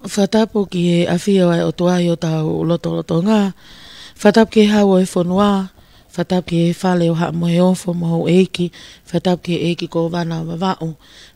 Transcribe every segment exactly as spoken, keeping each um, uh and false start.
Fakatapu ki he ʻafio ʻa e ʻOtua ʻi hotau lotolotonga. Fakatapu ki he hau ʻo e fonua. Fakatapu ki he fale ʻo Haʻa Moheofo mo houʻeiki. Fakatapu ki he ʻEiki Kōvana ʻo Vavaʻu.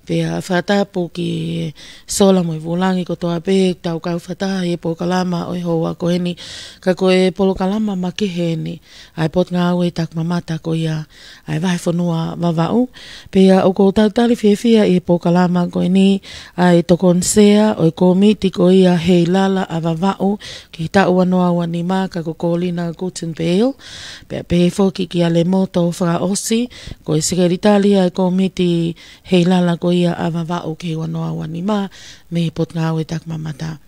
Pea fakatapu ki he sola mo e vūlangi kotoa pē ʻoku tau kau fakataha ʻi he polokalama ʻo e houa ko eni. Ka ko e polokalama makehe eni ʻa e Potungāue Takimamata ko ia ʻa e Vahefonua Vavaʻu. Pea ʻoku ou talitali fiefia ʻi he polokalama ko eni ʻa e tokoni sea ʻo e kōmiti ko ia Heilala ʻa Vavaʻu ki he taʻu ua noa ua nima, ka ko Kolina Guttenbeil. Pea pehē foki kia Lemoto Fakaʻosi, ko e sekelitali ʻa e kōmiti Heilala ko ia ʻa Vavaʻu ki he ua noa ua nima mei he Potungāue Takimamata.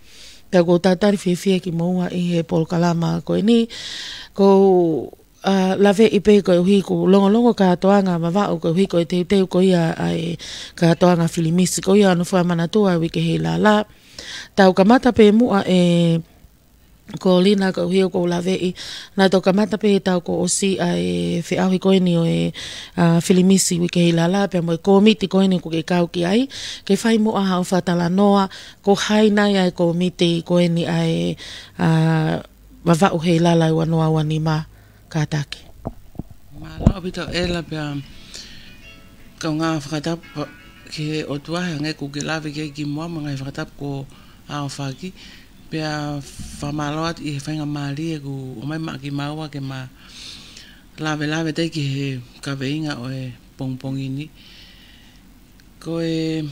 Pea ʻoku ou talitali fiefia kimoua ʻi he polokalama ko eni. ʻOku ou, ʻa, laveʻi pē koeʻuhi ko e longolongo kātoanga Vavaʻu koeʻuhi ko e teuteu ko ia ʻa e kātoanga filimisi ko ia ʻoku nau fakamanatua ʻa e uike Heilala. Tau kamata pē muʻa ʻe Kolina koeʻuhi ʻoku ou laveʻi. Naʻe toki kamata pē he taʻu kuo ʻosi ʻa e feʻauhi ko eni ʻo e, ʻa, filimisi uike Heilala pea mo e kōmiti ko eni ʻoku ke kau ki ai. Ke fai muʻa haʻo fakatalanoa, ko hai nai ʻa e kōmiti ko eni ʻa e, ʻa, Vavaʻu Heilala ʻi he ua noa ua nima, kātaki. Mālō ʻaupito ʻEla, pea kaungā fakatapu ki he ʻOtua he hangē kuo ke lave ki ai kimuʻa mo e ngaahi fakatapu kuo ʻaofaki. Pea fakamālō atu ʻi he faingamālie kuo ʻomai maʻa kimaua ke ma lavelave atu ai ki he kaveinga ʻo e pongipongi ni. Ko e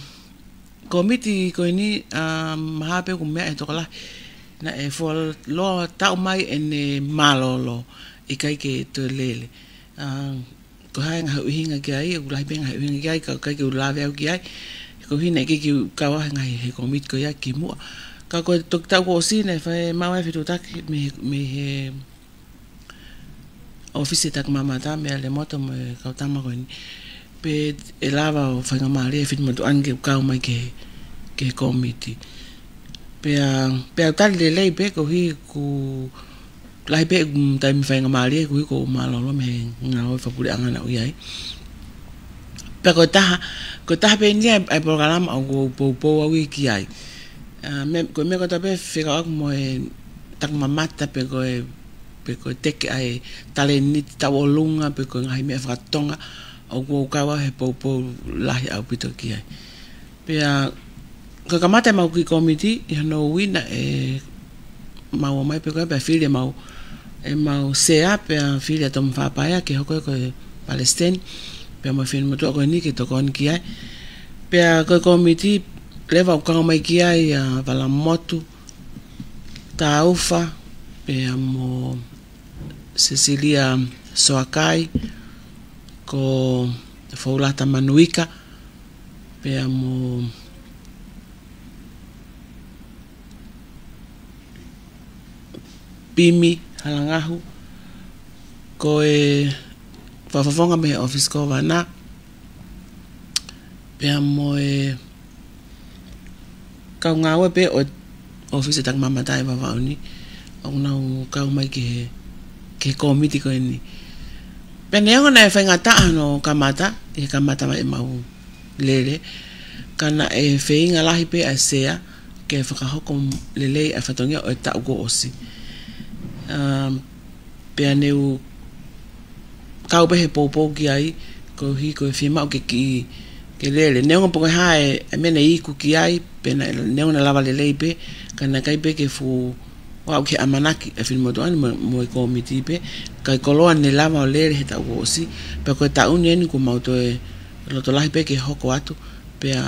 kōmiti ko eni, ʻa, mahalo pē ʻoku meʻa ʻe he tokolahi naʻe fuoloa taʻu mai ʻene mālōlō, ʻikai ke toe lele. ʻA, ko e hā e ngaahi ʻuhinga ki ai? ʻOku lahi pē ngaahi ʻuhinga ki ai, ka ʻikai ke u lave au ki ai. Ko e ʻuhinga ke u kau au he ngaahi he kōmiti ko ia kimuʻa. Ka ko e toki taʻu kuo ʻosi naʻe fai maʻu ai e fetuʻutaki mei he, mei he ʻōfisi Takimamata meia Lemoto mo e kau tama ko eni. Pea ʻe lava ʻo faingamālie e finemotuʻa ni ke u kau mai ki he, ki he kōmiti. Pea, pea u tali lelei pē koeʻuhi ʻoku lahi pē ʻeku taimi faingamālie koeʻuhi ʻoku ou mālōlō mei he ngāue fakapuleʻanga naʻa ku ʻi ai. Pea ko e taha, ko e taha pē eni ia ʻa e polokalama ʻoku ou poupou au ia ki ai. ʻA, me, ko e meʻa kotoa pē fekauʻaki mo e Takimamata pe ko e, pe ko e teke ʻa e talēniti taʻu ʻolunga pe ko e ngaahi meʻa fakatonga, ʻoku ou kau au he poupou lahi ʻaupito ki ai. Pea ka kamata ʻemau kiʻi kōmiti ʻi hono ui naʻe mau ō mai pē ko ia pea fili ʻemau, ʻemau sea pea fili ʻa Tom Fapaea ke hoko ia ko e palesiteni, pea mo e finemotuʻa ko eni ke tokoni ki ai. Pea ko e kōmiti leva ʻoku kau mai ki ai ʻa Valamotu Taufa, pea mo Sesilia Soakai, ko Foulata Manuika, pea mo Pimi Halangahu, ko e fakafofonga mei he ʻōfisi Kōvana, pea mo e kau ngāue pē ʻo e ʻōfisi Takimamata ʻi Vavaʻu ni, ʻoku nau kau mai ki he, ki he kōmiti ko eni. Pea neongo naʻe faingataʻa hono kamata, ʻi he kamata mai ʻemau lele, ka naʻe feinga lahi pē ʻa e sea ke fakahoko lelei ʻa e fatongia ʻo e taʻu kuo ʻosi. Um, Pea ne u kau pē he poupou ki ai, koeʻuhi ko e fiemaʻu ke kiʻi, ke lele. Neongo pe ko e hā e, e meʻa ne iku ki ai, pea naʻe, neongo naʻe lava lelei pē, ka naʻe ʻikai pē ke fuʻu aʻu ki he ʻamanaki ʻa e finemotuʻa ni mo, mo e kōmiti pē, ka ʻi he koloa ne lava ʻo lele he taʻu kuo ʻosi, pea ko e taʻu ni eni kuo mau toe loto lahi pē ke hoko atu, pea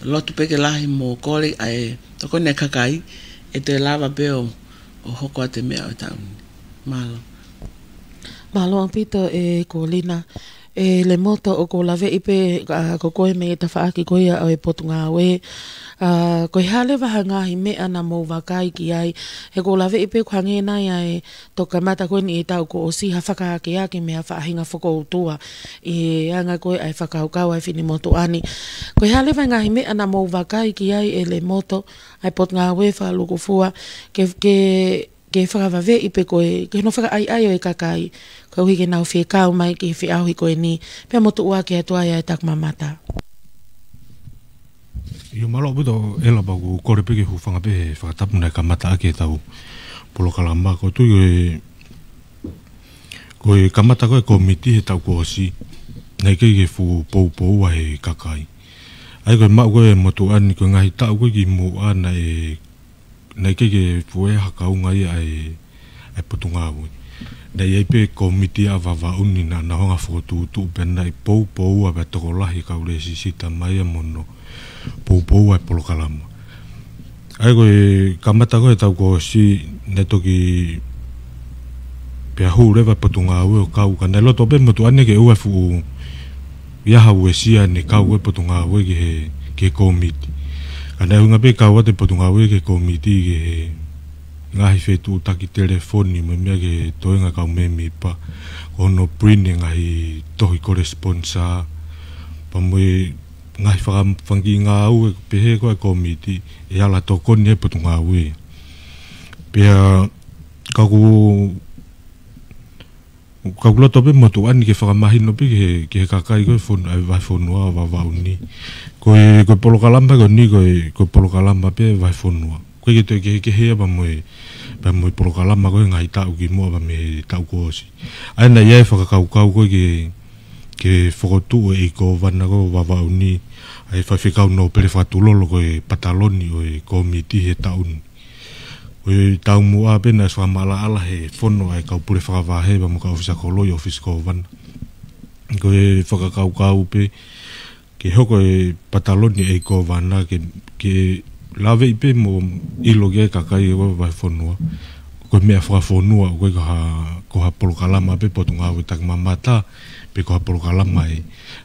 lotu pē ke lahi mo kole ʻa e tokoni ʻa e kakai, ʻe toe lava pē ʻo, ʻo hoko atu e meʻa ʻo e taʻu ni. Mālō. Mālō ʻaupito ʻe Kolina. ʻE Lemoto, ʻoku ou laveʻi pē, ʻa, ko koe mei he tafaʻaki ko ia ʻo e Potungāue. ʻA, ko e hā leva ha ngaahi meʻa naʻa mou vakai ki ai? He ʻoku ou laveʻi pē ʻoku hangē nai ʻa e toki kamata ko eni ʻi he taʻu kuo ʻosi ha fakaakeake mei ha faʻahinga fokoutua ʻi he anga ko ē ʻa e fakakaukau ʻa e finemotuʻa ni. Ko e hā leva e ngaahi meʻa naʻa mou vakai ki ai ʻe Lemoto, ʻa e Potungāue Fakalūkufua, ke, ke, ke fakavaveʻi pē ko e, ke hono fakaʻaiʻai ʻo e kakai, koeʻuhi ke nau fekau mai ki he feʻauhi ko eni, pea mo tuʻuaki atu ai ʻa e Takimamata. ʻIo, mālō ʻaupito ʻEla, pea ʻoku ou kole pē ke u hūfanga pē he fakatapu naʻe kamata ʻaki ʻetau polokalama. ʻOku ou tui ko e, ko e kamata ko ē ʻa e kōmiti he taʻu kuo ʻosi, naʻe ʻikai ke fuʻu poupou ai ʻa e kakai. ʻA ia ko e maʻu ko ē ʻa e motuʻa ni, ko e ngaahi taʻu ko ē kimuʻa naʻe naʻe ʻikai ke fuʻu ʻi ai ha kaunga ia ʻa e, ʻa e Potungāue. Naʻe ʻi ai pē kōmiti ʻa Vavaʻu ni naʻa nau hanga ʻo fokotuʻutuʻu pea naʻe poupou ʻa e tokolahi kau lēsisita mai ʻa mono. Poupou ʻa e polokalama. ʻA ia ko e kamata ko ē he taʻu kuo ʻosi naʻe toki pea hū leva ʻa e Potungāue ʻo kau, ka naʻe loto pē ʻa e motuʻa ni ke ʻoua ʻe fuʻu ʻi ai ha uesia ʻene kau ko ē ʻa e Potungāue ki he, ki he kōmiti. Ka naʻe ʻuhinga pē kau atu ʻa e Potungāue ki he kōmiti ki he ngaahi fetuʻutaki telefoni mo e meʻa ki he toenga ʻa e kau mēmipa. Ko hono print ʻa e ngaahi tohi kole sponsor. Pea mo e ngaahi faka-, fanga kiʻi ngāue pehē ko ē ʻa e kōmiti ʻe ala tokoni ai ʻa e Potungāue. Pea ka ʻoku, ka ʻoku loto pē ʻa e motuʻa ni ke fakamahino pē ki he, ki he kakai ko ē fon-, ʻa e vahefonua ʻo Vavaʻu ni. Ko e, ko e polokalama ko eni ko e, ko e polokalama pē ʻa e vahefonua. ʻOku ʻikai ke toe kehekehe ia pea mo e, pea mo e polokalama ko ē he ngaahi taʻu kimuʻa pea mei he taʻu kuo ʻosi. ʻA ia naʻe ʻi ai e fakakaukau ko ē ke, ke fokotuʻu ʻe he ʻEiki Kōvana ko ē ʻo Vavaʻu ni ʻa e faifekau nōpele fakatulolo ko e pataloni ʻo e kōmiti he taʻu ni. Ko e taumuʻa pē naʻe ʻosi fakamaʻalaʻala he fono ʻa e kau pule fakavahe pea mo e kau ʻōfisa kolo ʻi he ʻōfisi Kōvana. Ko e fakakaukau pē ke hoko e pataloni ʻa e ʻEiki Kōvana ke, ke laveʻi pē mo ʻilo ki ai ʻa e kakai ʻo e vahefonua. Ko e meʻa fakafonua, ʻoku ʻikai ko ha, ko ha polokalama pē ʻa e Potungāue Takimamata, pe ko ha polokalama ʻa e,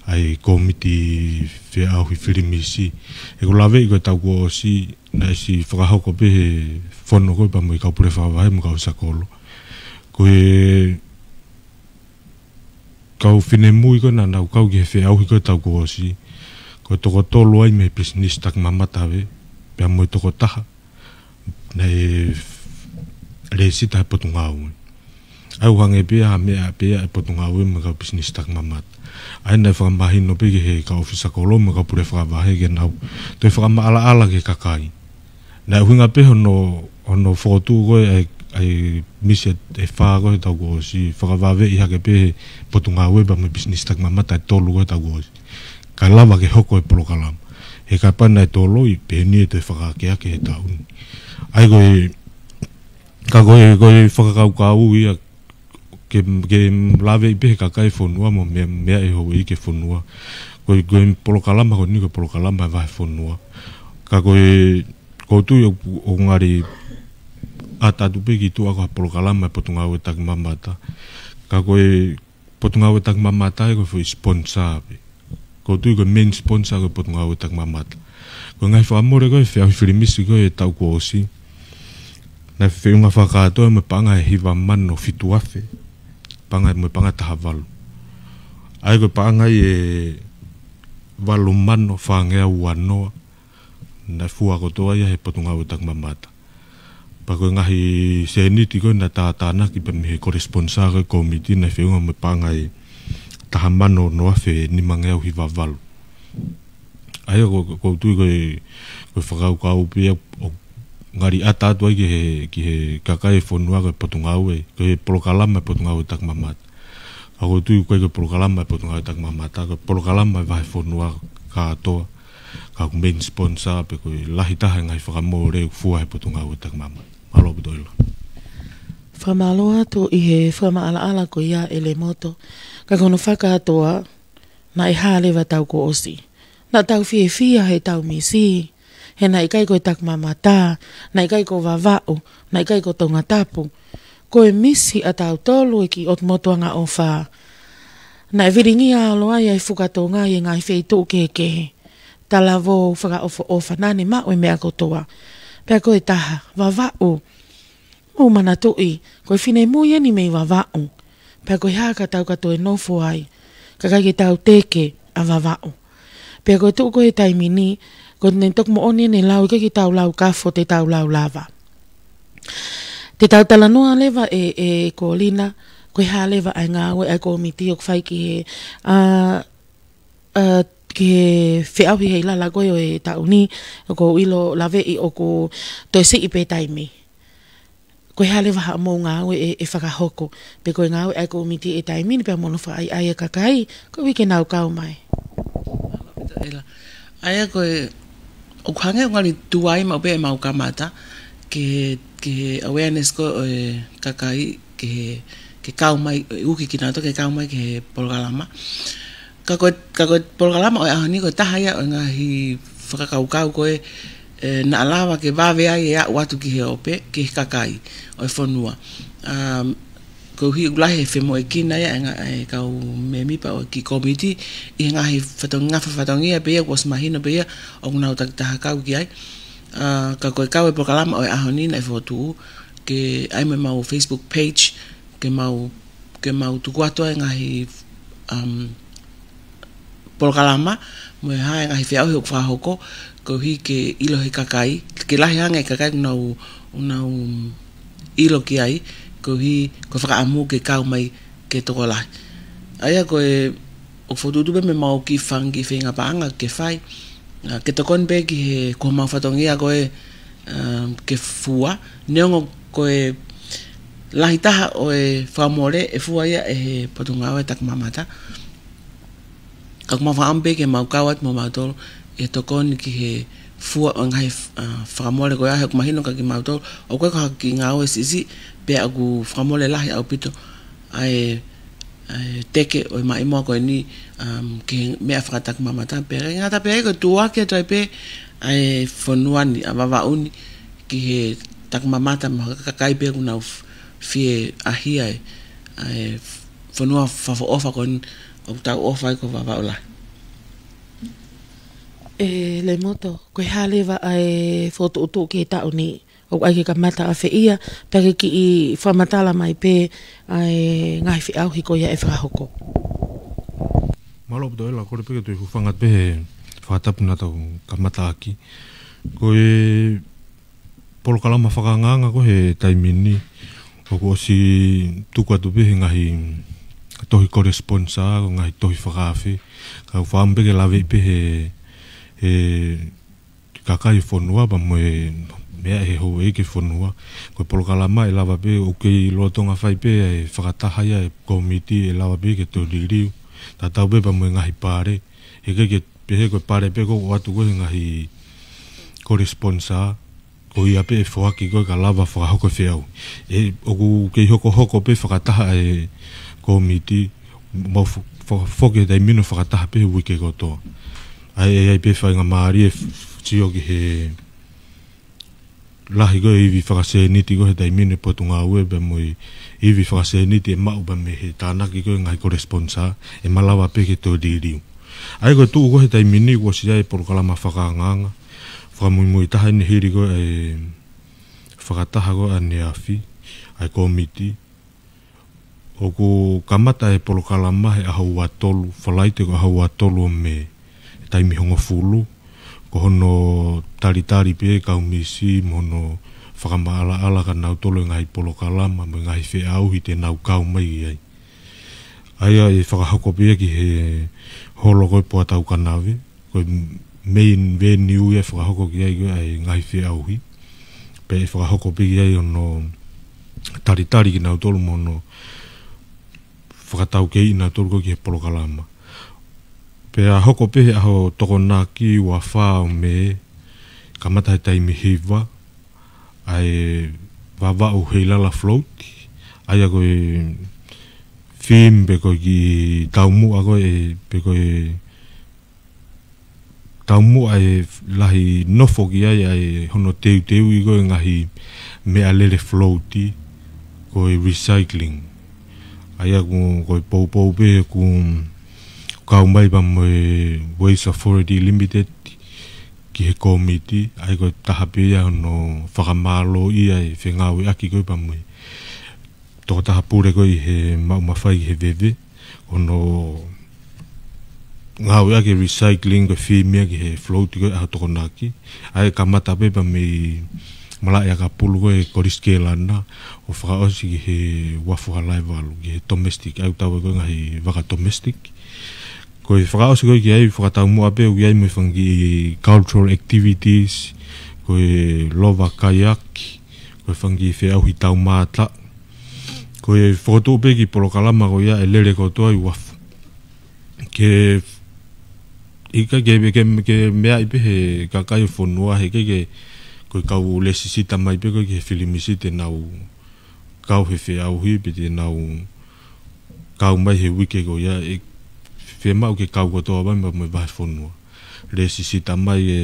ʻa e kōmiti feʻauhi filimisi. He ʻoku laveʻi ko e taʻu kuo ʻosi, naʻe ʻosi fakahoko pē he fono ko ē pea mo e kau pule fakavahe mo e kau ʻōfisa kolo. Ko e kau finemui ko ē naʻa nau kau ki he feʻauhi ko ē he taʻu kuo ʻosi, ko e toko tolu ai mei he pisinisi takimamata ē, pea mo e toko taha naʻe lēsisita he Potungāue. ʻA ia ʻoku hangē pē ia ha meʻa pē ia ʻa e Potungāue mo e kau pisinisi takimamata. ʻA ia naʻe fakamahino pē ki he kau ʻōfisa kolo mo e kau pule fakavahe ke nau toe fakamaʻalaʻala ki he kakai. Naʻe ʻuhinga pē hono, hono fokotuʻu ko ē ʻa e, ʻa e misi ʻe fā ko ē he taʻu kuo ʻosi, fakavaveʻi hake pē he Potungāue pea mo e pisinisi takimamata ʻe tolu ko ē he taʻu kuo ʻosi. Kae lava ke hoko e polokalama. He kapau naʻe toloi, pea ʻe niʻihi ʻe toe fakaakeake he taʻu ni. ʻA ia ko e, ka ko e, ko e fakakaukau ia ke, ke laveʻi pē he kakai e fonua mo e meʻa, meʻa ʻe houʻeiki e fonua. Ko e, ko e polokalama ko eni ko e polokalama ʻa e vahefonua. Ka ko e, ʻoku ou tui ʻoku, ʻoku ngali ʻata atu pē ki tuʻa ko ha polokalama ʻa e Potungāue Takimamata. Ka ko e Potungāue Takimamata ē ko e foʻi sponsor pē. ʻOku ou tui ko e main sponsor ko e Potungāue Takimamata. Ko e ngaahi fakamole ko ē ʻa e feʻauhi filimisi ko ē he taʻu kuo ʻosi, naʻe feʻunga fakakātoa mo e paʻanga ʻe hiva mano fitu afe. Paʻanga, mo e paʻanga ʻe taha valu. ʻA ia ko e paʻanga ʻe valu mano fāngeau ua noa, naʻe fua kotoa ia he Potungāue Takimamata. Pea ko e ngaahi sēniti ko ē naʻe tātānaki pē mei he kole sponsor ko ē ʻa e kōmiti naʻe feʻunga mo e paʻanga ʻe taha mano ono afe nimangeau hiva valu. ʻA ia ʻoku, ʻoku ou tui ko e, ko e fakakaukau pē ia ʻoku ngali ʻata atu ai ki he, ki he kakai e fonua ko e Potungāue, ko e polokalama ʻa e Potungāue Takimamata. Ka ʻoku ou tui ʻoku ʻikai ko e polokalama ʻa e Potungāue Takimamata, ko e polokalama ʻa e vahefonua kātoa, ka ko e main sponsor pe ko e lahi taha e ngaahi fakamole ʻoku fua he Potungāue Takimamata. Mālō ʻaupito ʻEla. Fakamālō atu ʻi he fakamaʻalaʻala ko ia ʻElemoto. Ka ko hono fakakātoa, naʻe hā leva e taʻu kuo ʻosi. Naʻa tau fiefia he tau misi, he naʻe ʻikai ko e Takimamata, naʻe ʻikai ko Vavaʻu, naʻe ʻikai ko Tongatapu. Ko e misi ʻa tautolu e kiʻi ʻOtu Motu Angaʻofa. Naʻe vilingia ʻalu ai ʻa e fuka Tonga ʻi he ngaahi feituʻu kehekehe. Talavou, Fakaʻofoʻofa, naʻa ne maʻu e meʻa kotoa. Pea ko e taha, Vavaʻu. Mou manatuʻi, ko e finemui eni mei Vavaʻu. Pea ko e hā ka tau ka toe nofo ai, ka ʻikai ke tau teke ʻa Vavaʻu. Pea ko e tuʻu ko ē he taimi ni, ko ʻene toki moʻoni ʻene lau, ʻikai ke tau lau kafo, te tau lau lava. Te tau talanoa leva ē, ē Kolina, ko e hā leva ʻa e ngāue ʻa e kōmiti ʻoku fai ki he, ʻa, ʻa, ke feʻauhi he ʻi lalo ko ē ʻo e taʻu ni, ʻoku ou ʻilo lave ʻi ʻoku toe siʻi pē taimi. Ko e hā leva haʻamou ngāue ʻe, ʻe fakahoko, pe ko e ngāue ʻa e kōmiti he taimi ni pea mo hono fakaʻaiʻai e kakai, koeʻuhi ke nau kau mai. ʻA ia ko e, ʻoku hangē ʻoku ngali tuai maʻu pē ʻemau kamata, ke, ke awareness ko ē ʻo e kakai, ke, ke kau mai, ʻe uki kinautolu ke kau mai ki he polokalama. Ka ko e, ka ko e polokalama ʻo e ʻaho ni ko e taha ia ʻo e ngaahi fakakaukau ko ē, ʻe, naʻa lava ke vave ai e aʻu atu ki he ope, ki he kakai ʻo e fonua. Um, koeʻuhi ʻoku lahi e femoʻuekina ia ʻa e ngaahi, ʻa e kau mēmipa ʻo e kiʻi kōmiti, ʻi he ngaahi fatongi-, ngaahi fatongia pē ia, kuo ʻosi mahino pē ia, ʻoku nau takitaha kau ki ai. Uh, ka ko e kau e polokalama ʻo e ʻaho ni naʻe fokotuʻu, ke ʻai mo ʻemau Facebook page, ke mau, ke mau tuku atu ai e ngaahi, um, polokalama, mo e hā e ngaahi feʻauhi ʻoku fakahoko, koeʻuhi ke ʻilo he kakai, ke lahi ange e kakai ʻoku nau, ʻoku nau ʻilo ki ai, koeʻuhi ko e fakaʻamu ke kau mai ke tokolahi. ʻA ia ko e, ʻoku fokotuʻutuʻu pē mo ʻemau kiʻi fanga kiʻi feinga paʻanga ke fai, ʻa, ke tokoni pē ki he, ko ʻemau fatongia ko ē, um, ke fua, neongo ko e lahi taha ʻo e fakamole ʻe fua ia ʻe he Potungāue Takimamata. Ka ʻoku mau fakaʻamu pē ke mau kau atu mo mautolu ʻi he tokoni ki he fua ʻo e ngaahi, ʻa, fakamole ko ia he ʻoku mahino kia kimautolu, ʻoku ʻikai ko ha kiʻi ngāue siʻisiʻi, pea ʻoku fakamole lahi ʻaupito ʻa e, ʻa e teke ʻo e maʻimoa ko eni, um, ki he meʻa fakatakimamata. Pea ʻikai ngata pē ai ko e tuʻuaki atu ai pē ʻa e fonua ni, ʻa Vavaʻu ni, ki he takimamata mo e kakai pē ʻoku nau f-, fie ʻahia e, ʻa e fonua fakaʻofoʻofa ko eni ʻoku tau ʻofa ai ko Vavaʻu lahi. ʻE Leimoto, ko e hā leva ʻa e fokotuʻutuʻu ki he taʻu ni, ʻoku ʻai ke kamata ʻafeʻi ia, pea ke kiʻi fakamatala mai pē ʻa e ngaahi feʻauhi ko ia ʻe fakahoko. Mālō ʻaupito ʻEla, kole pē ke toe hūfanga pē he fakatapu naʻa tau kamata ʻaki. Ko e polokalama fakaangaanga ko ē he taimi ni, ʻoku ʻosi tuku atu pē he ngaahi tohi kole sponsor, ko e ngaahi tohi fakaafe. Ka ʻoku fakaʻamu pē ke laveʻi pē he, he kakai e fonua, pea mo e meʻa he houʻeiki e fonua. Ko e polokalama ʻe lava pē, ʻoku kei lolotonga fai pē e fakataha ia e kōmiti, ʻe lava pē ke toe liliu. Tatau pē pea mo e ngaahi pale. He ʻikai ke pehē ko e pale pē ʻoku ʻoatu ko ē he ngaahi kole sponsor, ko ia pē ʻe foaki ko ē ka lava fakahoko e feʻauhi. ʻE, ʻoku kei hokohoko pē fakataha e kōmiti, mau fo-, fo-, foki he taimi ni ʻo fakataha pē he uike kotoa. ʻA ia ʻe ʻi ai pē faingamālie f-, sio ki he lahi ko ē ivi fakasēniti ko ē he taimi ni e Potungāue pea mo e ivi fakasēniti ʻe maʻu pea mei he tānaki ko ē ngaahi kole sponsor, ʻe malava pē ke toe liliu. ʻA ia ko e tuʻu ko ē he taimi ni kuo ʻosi ʻi ai e polokalama fakaangaanga, fakamuimui taha eni hili ko ē e fakataha ko ē ʻaneafi ʻa e kōmiti. ʻOku kamata e polokalama he ʻaho ua tolu, Falaite ko e ʻaho ua tolu ʻo Mē, taimi hongofulu, ko hono talitali pē kau misi mo hono fakamaʻalaʻala kia nautolu e ngaahi polokalama mo e ngaahi feʻauhi te nau kau mai ki ai. ʻA ia ʻe fakahoko pē ia ki he holo ko ē Poatau Kanave, ko e main venue ia ʻe fakahoko ki ai ko ē ʻa e ngaahi feʻauhi. Pea ʻe fakahoko pē ki ai hono talitali kia nautolu mo hono fakataukeiʻi nautolu ko ē ki he polokalama. Pea hoko pē he ʻaho Tokonaki ua fā ʻo Mē, kamata he taimi hiva, ʻa e Vavaʻu Heilala Float, ʻa ia ko e theme pe ko e kiʻi taumuʻa ko ē, pe ko e taumuʻa ʻe lahi nofo ki ai ʻa e hono teuteuʻi ko ē ngaahi meʻalele float, ko e recycling. ʻA ia ko, ko e poupou pē ʻoku kau mai pea mo e Waste Authority Limited ki he kōmiti, ʻa ia ko e taha pē ia hono fakamālōʻia e fengāueʻaki ko ē pea mo e tokotaha pule ko ē ʻi he maʻu mafai ki he veve, hono ngāueʻaki e recycling ko e theme ia ki he float ko ē ʻaho Tokonaki. ʻA ia ʻe kamata pē pea mei Malaʻe ʻAkapulu ko ē Kolisi Kēlana, ʻo fakaʻosi ki he uafu Halaevalu, ki he domestic, ʻa ia ʻoku tau ui ko ē ngaahi vaka domestic. Ko e fakaʻosi ko ē ki ai, fakataumuʻa pē ʻoku ʻi ai mo e fanga kiʻi cultural activities, ko e lova kaiaki, ko e fanga kiʻi feʻauhi taumātaʻu. Ko e fokotuʻu pē kiʻi polokalama ko ia ʻe lele kotoa ʻi uafu. Ke, ʻikai ke, ke, ke meaʻi pē he kakai ʻo e fonua, he ʻikai ke, ko e kau lēsisita mai pē ko ē ki he filimisi te nau kau he feʻauhi pe te nau kau mai he uike ko ia, ʻe fiemaʻu ke kau kotoa mai mo e vahefonua. Lēsisita mai e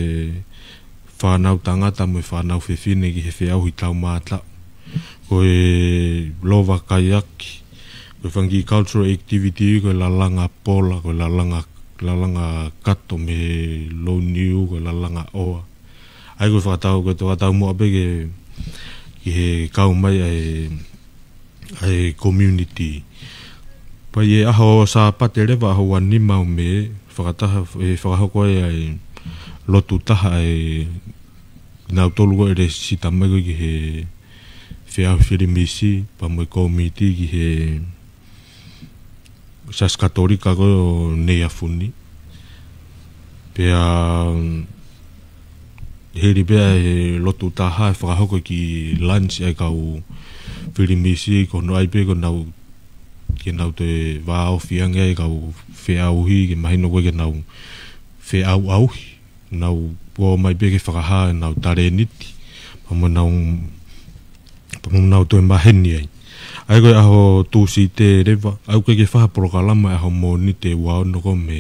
fānau tangata mo e fānau fefine ki he feʻauhi taumātaʻu. Ko e lova kaiaki, ko e fanga kiʻi cultural activity, ko e lalanga pola, ko e lalanga, lalanga kato mei he louniu, ko e lalanga ʻoa. ʻA ia ko e fakatau, ko e fakataumuʻa pē ke, ki he kau mai ʻa e, ʻa e community. Pea ʻi he ʻaho Sāpate leva, ʻaho ua nima ʻo Mē, fakataha, ʻe fakahoko ai ʻa e lotu taha ʻa e nautolu ko ē lēsisita mai ko ē ki he feʻauhi filimisi, pea mo e kōmiti ki he Siasi Katolika ko ē ʻo Neiafu ni. Pea, hili pē ʻa e lotu taha ʻe fakahoko e kiʻi lunch ʻa e kau filimisi, ko hono ʻai pē ko ʻenau, ke nau toe vāofi ange ʻa e kau feʻauhi, ke mahino ko ē ke nau feʻauʻauhi, nau ō mai pē ke fakahā ʻenau talēniti, pea mo ʻenau, pea mo ʻenau toe maheni ai. ʻA ia ko e ʻaho Tūsite leva, ʻoku ʻikai ke fai ha polokalama ʻaho Mōnite ua ono ko ē Mē.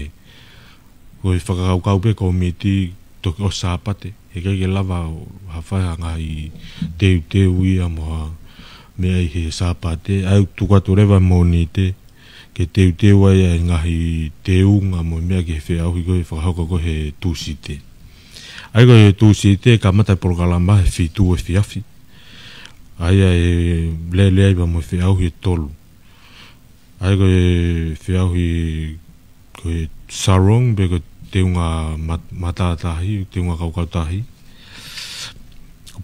Ko e fakakaukau pē kōmiti toki ʻosi Sāpate, he ʻikai ke lava ʻo ha fai ha ngaahi teuteu ia mo ha meʻa ʻi he Sāpate, ʻa ia ʻoku tuku atu leva Mōnite, ke teuteu ai ʻa e ngaahi teunga mo e meʻa ki he feʻauhi ko ē ʻe fakahoko ko ē he Tūsite. ʻA ia ko e Tūsite kamata e polokalama he fitu efiafi. ʻA ia ʻe lele ai pea mo e feʻauhi ʻe tolu. ʻA ia ko e feʻauhi ko e sarong, pe ko e teunga mat-, matātahi, teunga kaukautahi.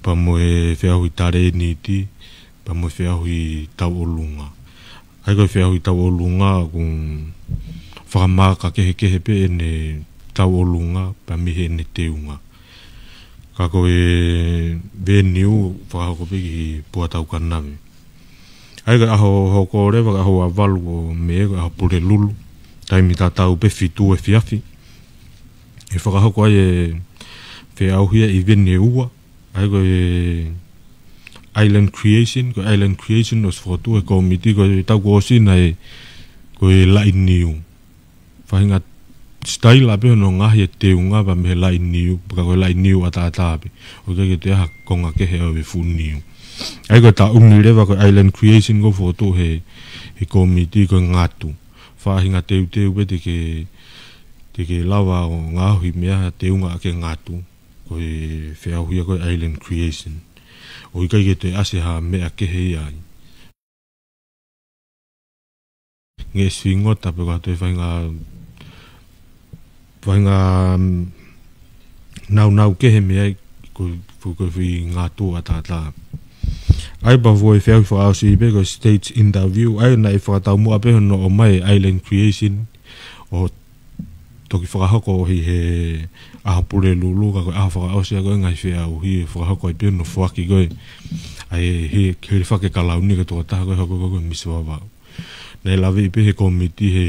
Pea mo e feʻauhi talēniti, pea mo e feʻauhi tauʻolunga. ʻA ia ko e feʻauhi tauʻolunga, ʻoku fakamaaka kehekehe pē ʻene tauʻolunga, pea mei heʻene teunga. Ka ko e venue, fakahoko pē ki Puataukanave. ʻA ia ko e ʻaho hoko leva, ko e ʻaho ua valu ʻo Mē, ko e ʻaho Pulelulu. Taimi tatau pē fitu efiafi. ʻE fakahoko ai e feʻauhi ʻi venue ua. ʻA ia ko e Island Creation, ko e Island Creation ʻosi fokotuʻu ʻe he kōmiti, ko e taʻu kuo ʻosi naʻe, ko e laʻi niu. Faʻahinga sitaila pē hono ngaohi e teunga pea mei he laʻi niu, pea ko e laʻi niu ʻataʻatā pē. ʻOku ʻikai ke toe ʻi ai ha konga kehe ʻo e fuʻu niu. ʻA ia ko e taʻu ni leva ko e Island Creation ʻoku fokotuʻu ʻe he, he kōmiti ko e ngatu. Faʻahinga teuteu pē te ke, te ke lava ʻo ngaohi meʻa ha teunga ʻaki e ngatu. Ko e feʻauhi ia ko e Island Creation. ʻOku ʻikai ke toe ʻasi ha meʻa kehe ia ai. Ngeʻesi fingota pe ko ha toe faʻahinga, faʻahinga, mm, naunau kehe mei ai ko, ko, ko e foʻi ngatu ʻataʻatā. ʻA ia pea ko e feʻauhi fakaʻosi pē ko e stage interview. ʻA ia naʻe fakataumuʻa pē hono ʻomai e Island Creation ʻo toki fakahoko ʻi he ʻaho Pulelulu, ka ko e ʻaho fakaʻosi ʻa e ngaahi feʻauhi ʻe fakahoko ai pē hono foaki ko ē ʻa e he, he hilifaki e kalauni ko e tokotaha ko ē hoko ko ē ko e Misi Vavaʻu. Naʻe laveʻi pē ʻe he kōmiti he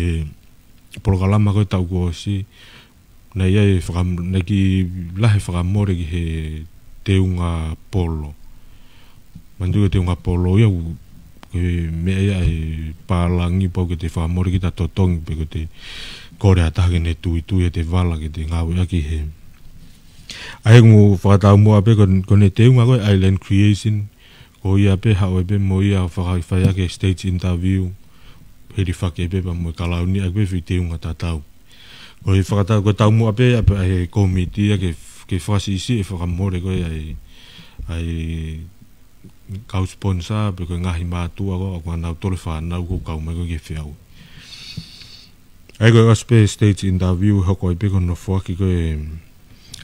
polokalama ko ē taʻu kuo ʻosi, naʻe ʻi ai e faka-, naʻe kiʻi lahi e fakamole ki he teunga polo. Manatuʻi ko e teunga polo ia ʻoku, ko e meʻa ia ʻa e pālangi pau ke te fakamole kita totongi pe ko e te kole ha taha ke ne tuitui ʻete vala ke te ngāueʻaki he. ʻA ia ʻoku fakataumuʻa pē ko, ko ʻene teunga ko e Island Creation, ko ia pē haʻu ai pē mo ia fakaifai ʻaki e stage interview, hilifaki pē pea mo e kalauni ʻaki pē foʻi teunga tatau. Ko e fakata-, ko e taumuʻa pē ʻa e, ʻa e kōmiti ia ke, ke fakasiʻisiʻi e fakamole ko ē ʻa e, ʻa e kau sponsor pe ko e ngaahi mātuʻa ko ē ʻoku ʻanautolu e fānau ʻoku kau mai ko ē ki he feʻauhi. ʻA ia ko e ʻosi pē stage interview ʻe hoko ai pē ko hono foaki ko ē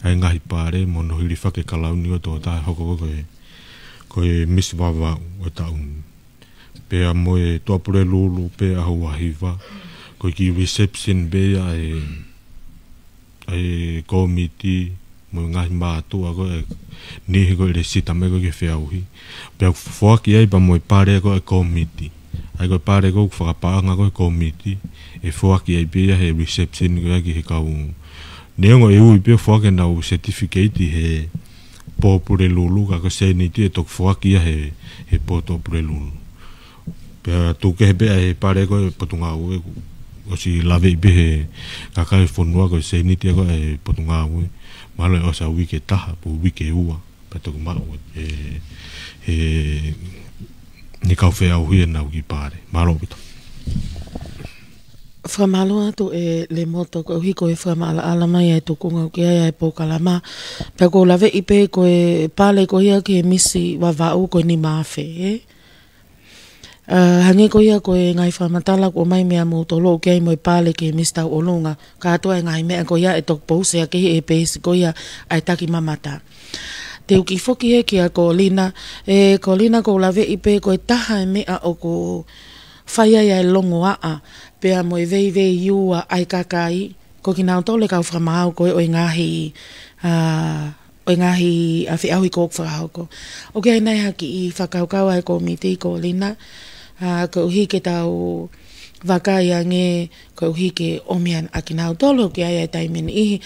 ʻa e ngaahi pale mo hono hilifaki e kalauni ko ē tokotaha hoko ko ē ko e, ko e Misi Vavaʻu ʻo e taʻu ni. Pea mo e Tuʻapulelulu pē ʻaho ua hiva, ko e kiʻi reception pē ia ʻa e, ʻa e kōmiti, mo e ngaahi mātuʻa ko ē, niʻihi ko ē ʻe lesita mai ko ē ki he feʻauhi. Pea foaki ai pea mo e pale ko ē kōmiti. ʻA ia ko e pale ko ē ʻoku fakapaʻanga ko ē kōmiti, ʻe foaki ai pē ia he reception ko ē ki he kau. Neongo ʻe ui pē ʻo foaki ʻenau certificate he pō Pulelulu, ka ko e sēniti ʻe toki foaki ia he, he poto Pulelulu. Pea tuku kehe pē ʻa e pale ko ē Potungāue, ʻosi laveʻi pē he kakai fonua ko e sēniti ko ē Potungāue. Mahalo ʻe ʻosi ʻa e uike ʻe taha, pe uike ʻe ua, pea toki maʻu ʻe, ʻe he kau feʻauhi ʻenau kiʻi pale. Mālō ʻaupito. Fakamālō atu ʻe Lemoto koeʻuhi ko e fakamaʻalaʻala mai ʻa e tukunga ʻoku ʻi ai ʻa e polokalama. Pea ʻoku ou laveʻi pē ko e pale ko ia ki he Misi Vavaʻu ko e nima afe, ē? ʻA, hangē ko ia ko e ngaahi fakamatala kuo ʻomai meia moutolu ʻoku ʻi ai mo e pale ki he Misi Tauʻolunga. Kātoa e ngaahi meʻa ko ia ʻe toki pousi ʻaki ʻe he peesi ko ia ʻa e Takimamata. Te u kiʻi foki hē kia Kolina, ē, Kolina ʻoku ou laveʻi pē ko e taha e meʻa ʻoku fai ai ʻa e longoaʻa, pea mo e veiveiua ʻa e kakai, ko kinautolu e kau fakamaau ko ē ʻo e ngaahi, ʻa, ʻo e ngaahi, ʻa, feʻauhi ko ē ʻoku fakahoko. ʻOku ʻi ai nai ha kiʻi fakakaukau ʻa e kōmiti Kolina, ʻa, koeʻuhi ke tau vakai ange, koeʻuhi ke ʻomi ʻa kinautolu ʻoku ʻi ai ʻa e taimi niʻihi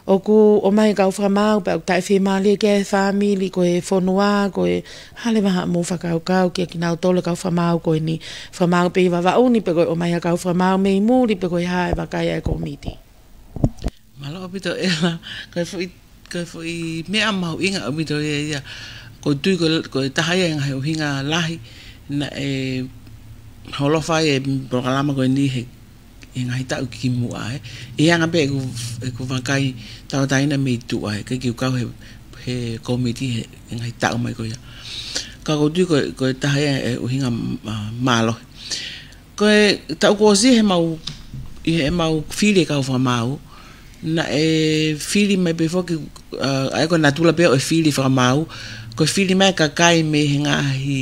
ʻoku ʻomai e kau fakamaau, pea ʻoku taʻefiemālie ki ai e fāmili, ko e fonua, ko e hā leva haʻamou fakakaukau kia kinautolu e kau fakamaau ko eni, fakamaau pē ʻi Vavaʻu ni, pe ko e ʻomai ʻa e kau fakamaau mei muli, pe ko e hā e vakai ʻa e kōmiti. Mālō ʻaupito ʻEla, ko e foʻi, ko e foʻi meʻa mahuʻinga ʻaupito ia, ia. ʻOku ou tui ko, ko e taha ia e ngaahi ʻuhinga lahi naʻe holofa ai e polokalama ko eni he he ngaahi taʻu kimuʻa, ē. ʻI he anga pē ʻeku, ʻeku vakai tauʻatāina mei tuʻa, ē, ʻikai ke u kau he, he kōmiti he, he ngaahi taʻu mai ko ia. Ka ʻoku ou tui ko, ko e taha ia e ʻuhinga, ʻa, mālohi. Ko e taʻu kuo ʻosi heʻemau, ʻi heʻemau fili e kau fakamaau, naʻe fili mai pē foki, ʻa, ʻa ia ko e natula pē ʻo e fili fakamaau, ko e fili mai e kakai mei he ngaahi,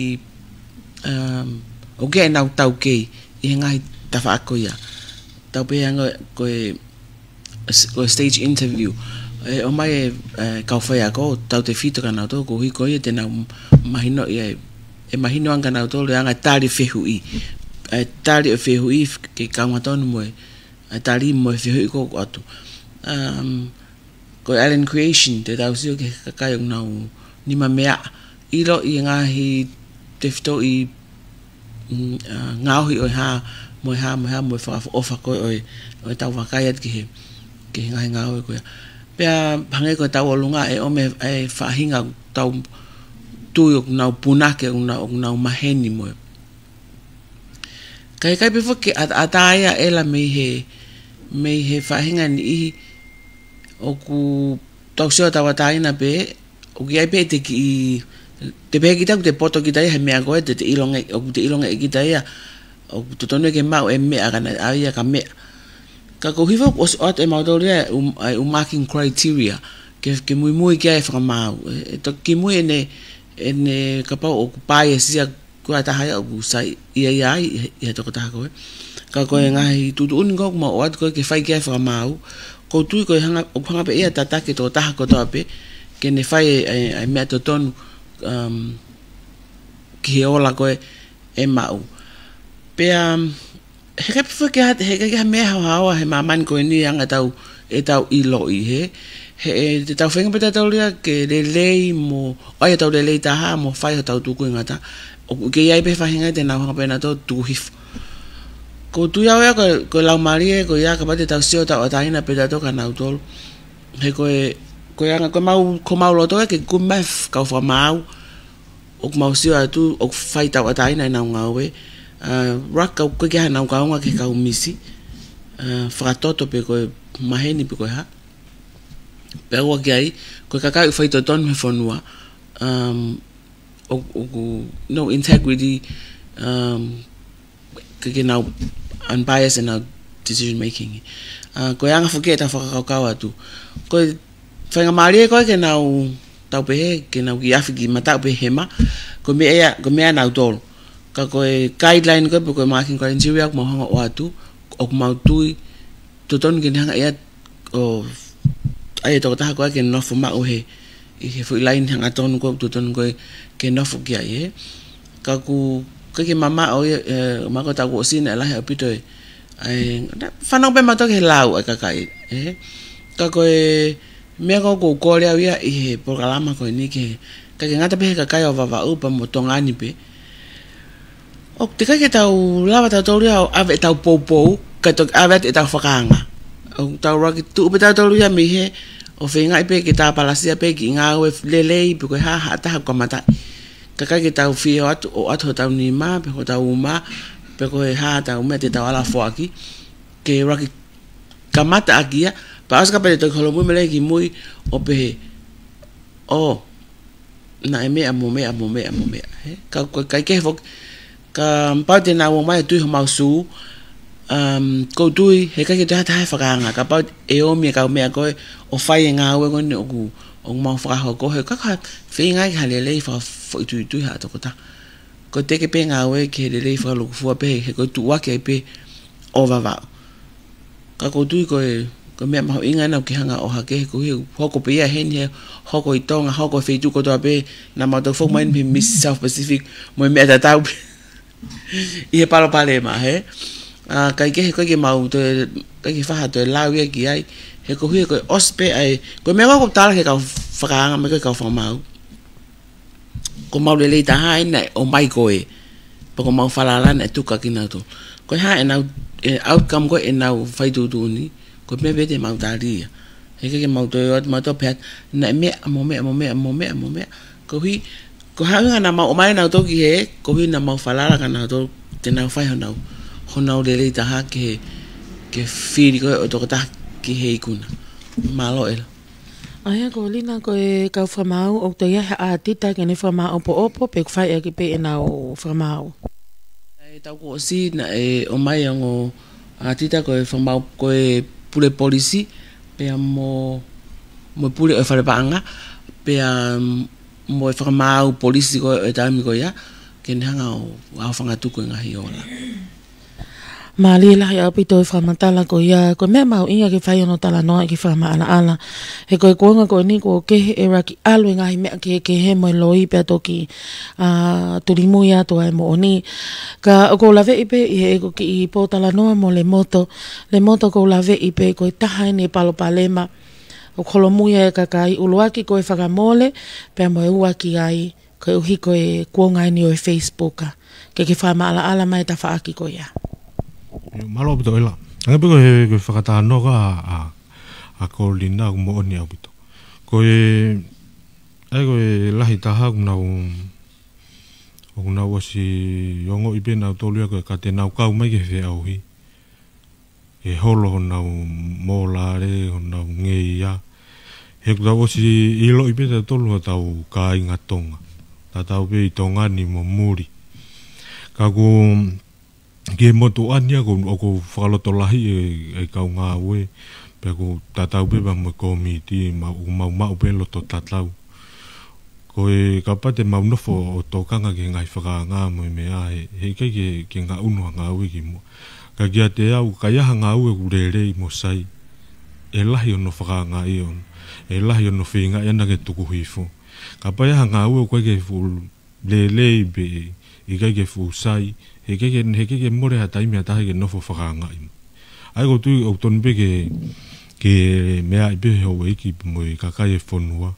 um, ʻoku ʻi ai ʻenau taukei ʻi he ngaahi tafaʻaki ko ia. Tau pehē ange ko e, ko e stage interview. ʻE ʻomai e, e kau faiako, tautefito kia nautolu, koeʻuhi ko ia te nau mahinoʻi e, ʻe mahino ange kia nautolu e anga e tali fehuʻi. E tali ʻo e fehuʻi ke kaungatonu mo e, e tali mo e fehuʻi ko ē ʻoku ʻoatu. Um, ko e Island Creation, te tau sio ki he kakai ʻoku nau nima meaʻa, ʻiloʻi e ngaahi tefitoʻi, mm, ʻa, ngaohi ʻo e hā, mo e hā, mo e hā, mo e fakaʻofoʻofa ko ē ʻo e, ʻo ʻetau vakai atu ki he, ki he ngaahi ngāue ko ia. Pea hangē ko e Tauʻolunga ʻe ʻomi e faʻahinga ʻoku tau tui ʻoku nau punake, ʻoku nau, ʻoku nau maheni mo e. Ka ʻikai pē foki ke ʻataʻatā ia ʻEla mei he, mei he faʻahinga niʻihi ʻoku tau sio tauʻatāina pē, ʻoku ʻi ai pē ʻete kiʻi, te pehē kita ʻoku te poto kita ia he meʻa ko ē, te te ʻilonga, ʻoku te ʻilonga ʻe kita ia, ʻoku totonu ke maʻu e meʻa ka naʻe ʻave ia ka meʻa. Ka ʻoku ou tui foki ʻoku ʻosi ʻoatu ʻe mautolu ia e ʻū, e ʻū marking criteria, ke, ke muimui ki ai e fakamaau. ʻE, ʻe toki kimui ʻene, ʻene kapau ʻoku bias ia, ko e taha ia ʻoku saiʻia ai ʻi he, ʻi he tokotaha ko ē. Ka ko e ngaahi tuʻutuʻuni ko ē ʻoku mau ʻoatu ko ē ke fai ki ai e fakamaau, ʻoku ou tui ko e hanga, ʻoku hanga pē ia ʻo tataki e tokotaha kotoa pē, ke ne fai e, e, e meʻa totonu, um, ki he ola ko ē ʻe maʻu. Pea, um, heʻikai pē foki ke ha, heʻikai ke ha meʻa haohaoa he māmani ko eni anga ʻetau, ʻetau ʻiloʻi hē. He, ʻe, te tau feinga pē tautolu ia ke lelei mo, ʻai ʻetau lelei taha mo fai hotau tukuingata. ʻOku kei ʻi ai pē faʻahinga te nau hanga pē nautolu ʻo tuku hifo. ʻOku ou tui au ia ko, ko e laumālie, ko ia kapau te tau sio tauʻatāina pē tautolu kia nautolu. He ko e, ko e anga ko ē ʻemau, ko homau loto ia ke kumi mai e f-, kau fakamaau, ʻoku mau sio atu, ʻoku fai tauʻatāina ʻenau ngāue. ʻA, ʻoku ʻikai ke ʻi ai haʻanau kaunga ki he kau misi. ʻA, fakatoto pe ko e maheni pe ko e hā. Pea ʻoku ʻi ai, ko e kakai ʻoku faitotonu he fonua. Um, ʻo, ʻoku, no integrity, um, ke, ke nau unbiased ʻenau decision making. ʻA, ko e anga foki ʻetau fakakaukau atu. Ko e faingamālie ko ē ke nau tau pehē, ke nau kiʻi afi ki mataʻu pe hema, ko e meʻa ia, ko e meʻa ʻanautolu. Ka ko e guideline ko ē, pe ko e marking criteria ʻoku mau hanga ʻo ʻoatu, ʻoku mau tui, totonu ke ne hanga ia ʻo, ʻai e tokotaha ko ē ke nofo maʻu he, ʻi he foʻi laine hangatonu ko ē, totonu ko ē ke nofo ki ai, ē. Ka ʻoku, ʻikai ke mamaʻo ia, ē, ma ko tau ko sina e lahi ʻaupito e, ʻai, na, fanongo pē mautolu ki he lau ʻa e kakai, ē. Ka ko e meʻa ko ē ʻoku ou kole au ia ʻi he polokalama ko eni ke, ʻikai ke ngata pē he kakai ʻo Vavaʻu pea mo Tonga ni pē. ʻOku teʻeki ke tau lava tautolu ia ʻo ʻave ʻetau poupou, kae toki ʻave atu ʻetau fakaanga. ʻOku tau ʻuluaki tuʻu pē tautolu ia mei he, ʻo feingaʻi pē ke tāpalasia pē kiʻi ngāue lelei, pe ko e hā ha taha ʻoku kamata. Kae ʻikai ke tau fie ʻoatu, ʻoatu hotau nima, pe hotau uma, pe ko e hā hotau meʻa te tau ala foaki, ke ʻuluaki kamata ʻaki ia, pea ʻosi kapau te toki holomui mai leva ki mui, ʻo pehē, ʻō, naʻe meʻa mo meʻa mo meʻa mo meʻa, ē? Ka, ka, ʻikai ke foki, kapau te nau ō mai ʻo tui homau sū, um, ʻoku ou tui, heʻikai ke toe ʻi ai ha taha ʻe fakaanga, kapau ʻe ʻomi e kau meʻa ko ē, ʻo fai e ngāue ko eni ʻoku, ʻoku mau fakahoko, he ʻikai ke feinga ia ke ha lelei fakafoʻituitui ha tokotaha. Ko e teke pē ngāue ke lelei fakalūkufua pē, he ko e tuʻuaki ai pē ʻo Vavaʻu. Ka ʻoku ou tui ko e, ko e meʻa mahuʻinga ʻena ke hanga ʻo hake, he ko e hoko pē ia heni, he hoko ʻi Tonga, hoko feituʻu kotoa pē, naʻa mau tau fou mai mei he Miss South Pacific, mo e meʻa tatau pē ʻi he palopalema, hē? ʻA, ʻikai ke, ʻikai ke mau toe, ʻikai ke faʻa toe lau ia ki ai, he ko e, ko e ʻosi pē ʻa e, ko e meʻa ko ē ʻoku tala ki he kau fakaanga mo e kau fakamaau. Ko e mau lelei taha ʻena ʻoku ʻomai ko ē. Pea ko e mau falala ʻena ʻe tuku kia kinautolu. Ko e hā ʻenau, e outcome ko ē ʻenau fai tuʻutuʻuni. Ko e meʻa pē te mau tali ia. Heʻikai ke mau toe ʻoatu mautolu pē ʻa e, naʻe meʻa, mo meʻa, mo meʻa, mo meʻa, mo meʻa. Koeʻuhi, ko e hā e ʻuhinga naʻa mau ʻomai nautolu ki hē, koeʻuhi naʻa mau falala kia nautolu, te nau fai honau, honau lelei taha ki he, ki he fili ko ē ʻo e tokotaha ki he ikuna. Mālō ʻEla. ʻA ia ko Lina ko e kau fakamaau ʻoku toe ʻi ai ha ʻātita ke ne fakamāʻopoʻopo pe ʻoku fai ʻaki pē ʻenau fakamaau. ʻI he taʻu kuo ʻosi naʻe ʻomai ongo ʻātita ko e fakamaau ko e pule polisi, pea mo, mo e pule ʻo e fale paʻanga, pea mo e fakamaau polisi ko ē ʻo e taimi ko ia, ke ne hanga ʻo, ʻo fangatuku e ngaahi ola. Mālie lahi ʻaupito e fakamatala ko ia, ko e meʻa mahuʻinga ke fai hono talanoa ʻi he fakamaʻalaʻala. He ko e kuonga ko eni kuo kehe e ʻuluaki ʻalu e ngaahi meʻa kehekehe mo e loi pea toki, ʻa, tulimui atu ʻa e moʻoni. Ka ʻoku ou laveʻi pē ʻi heʻeku kiʻi pōtalanoa mo Lemoto. Lemoto ʻoku ou laveʻi pē ko e taha ʻeni e palopalema. ʻOku holomui ai e kakai ʻuluaki ko e fakamole, pea mo e ua ki ai. Koeʻuhi ko e kuonga ʻeni ʻo e Facebook, ʻa, ke ke fakamaʻalaʻala mai e tafaʻaki ko ia. ʻIo, mālō ʻaupito ʻEla. Hangē pē ko e, ko e fakatalanoa ʻa, ʻa, ʻa Kolina ʻoku moʻoni ʻaupito. Ko e, ʻa ia ko e lahi taha ʻoku nau, ʻoku nau ʻosi ongoʻi pē nautolu ia ko e ka te nau kau mai ki he feʻauhi. ʻE holo honau mōlale, honau ngeia. He ʻoku tau ʻosi ʻiloʻi pē tautolu hotau kāinga Tonga. Tatau pē ʻi Tonga ni mo muli. Ka ko e motuʻa ni ʻoku, ʻoku fakalotolahi e, e kau ngāue. Pea ʻoku tatau pē pea mo e kōmiti, ma, ʻoku mau maʻu pē loto tatau. Ko e kapau te mau nofo ʻo tokanga ki he ngaahi fakaanga mo e meʻa he, heʻikai ke, ke ngaʻunu ha ngāue ki muʻa. Ka kiate au, ka ʻi ai ha ngāue ʻoku lelei mo sai, ʻe lahi hono fakaangaʻi ʻona, ʻe lahi hono feingaʻi ʻana ke tuku hifo. Kapau ʻi ai ha ngāue ʻoku ʻikai ke fuʻu lelei pe ʻikai ke fuʻu sai, heʻikai ke, heʻikai ke mole ha taimi ʻe taha ke nofo fakaangaʻi mai. ʻA ia ʻoku ou tui ʻoku tonu pē ke, ke meaʻi pē he houʻeiki mo e kakai e fonua.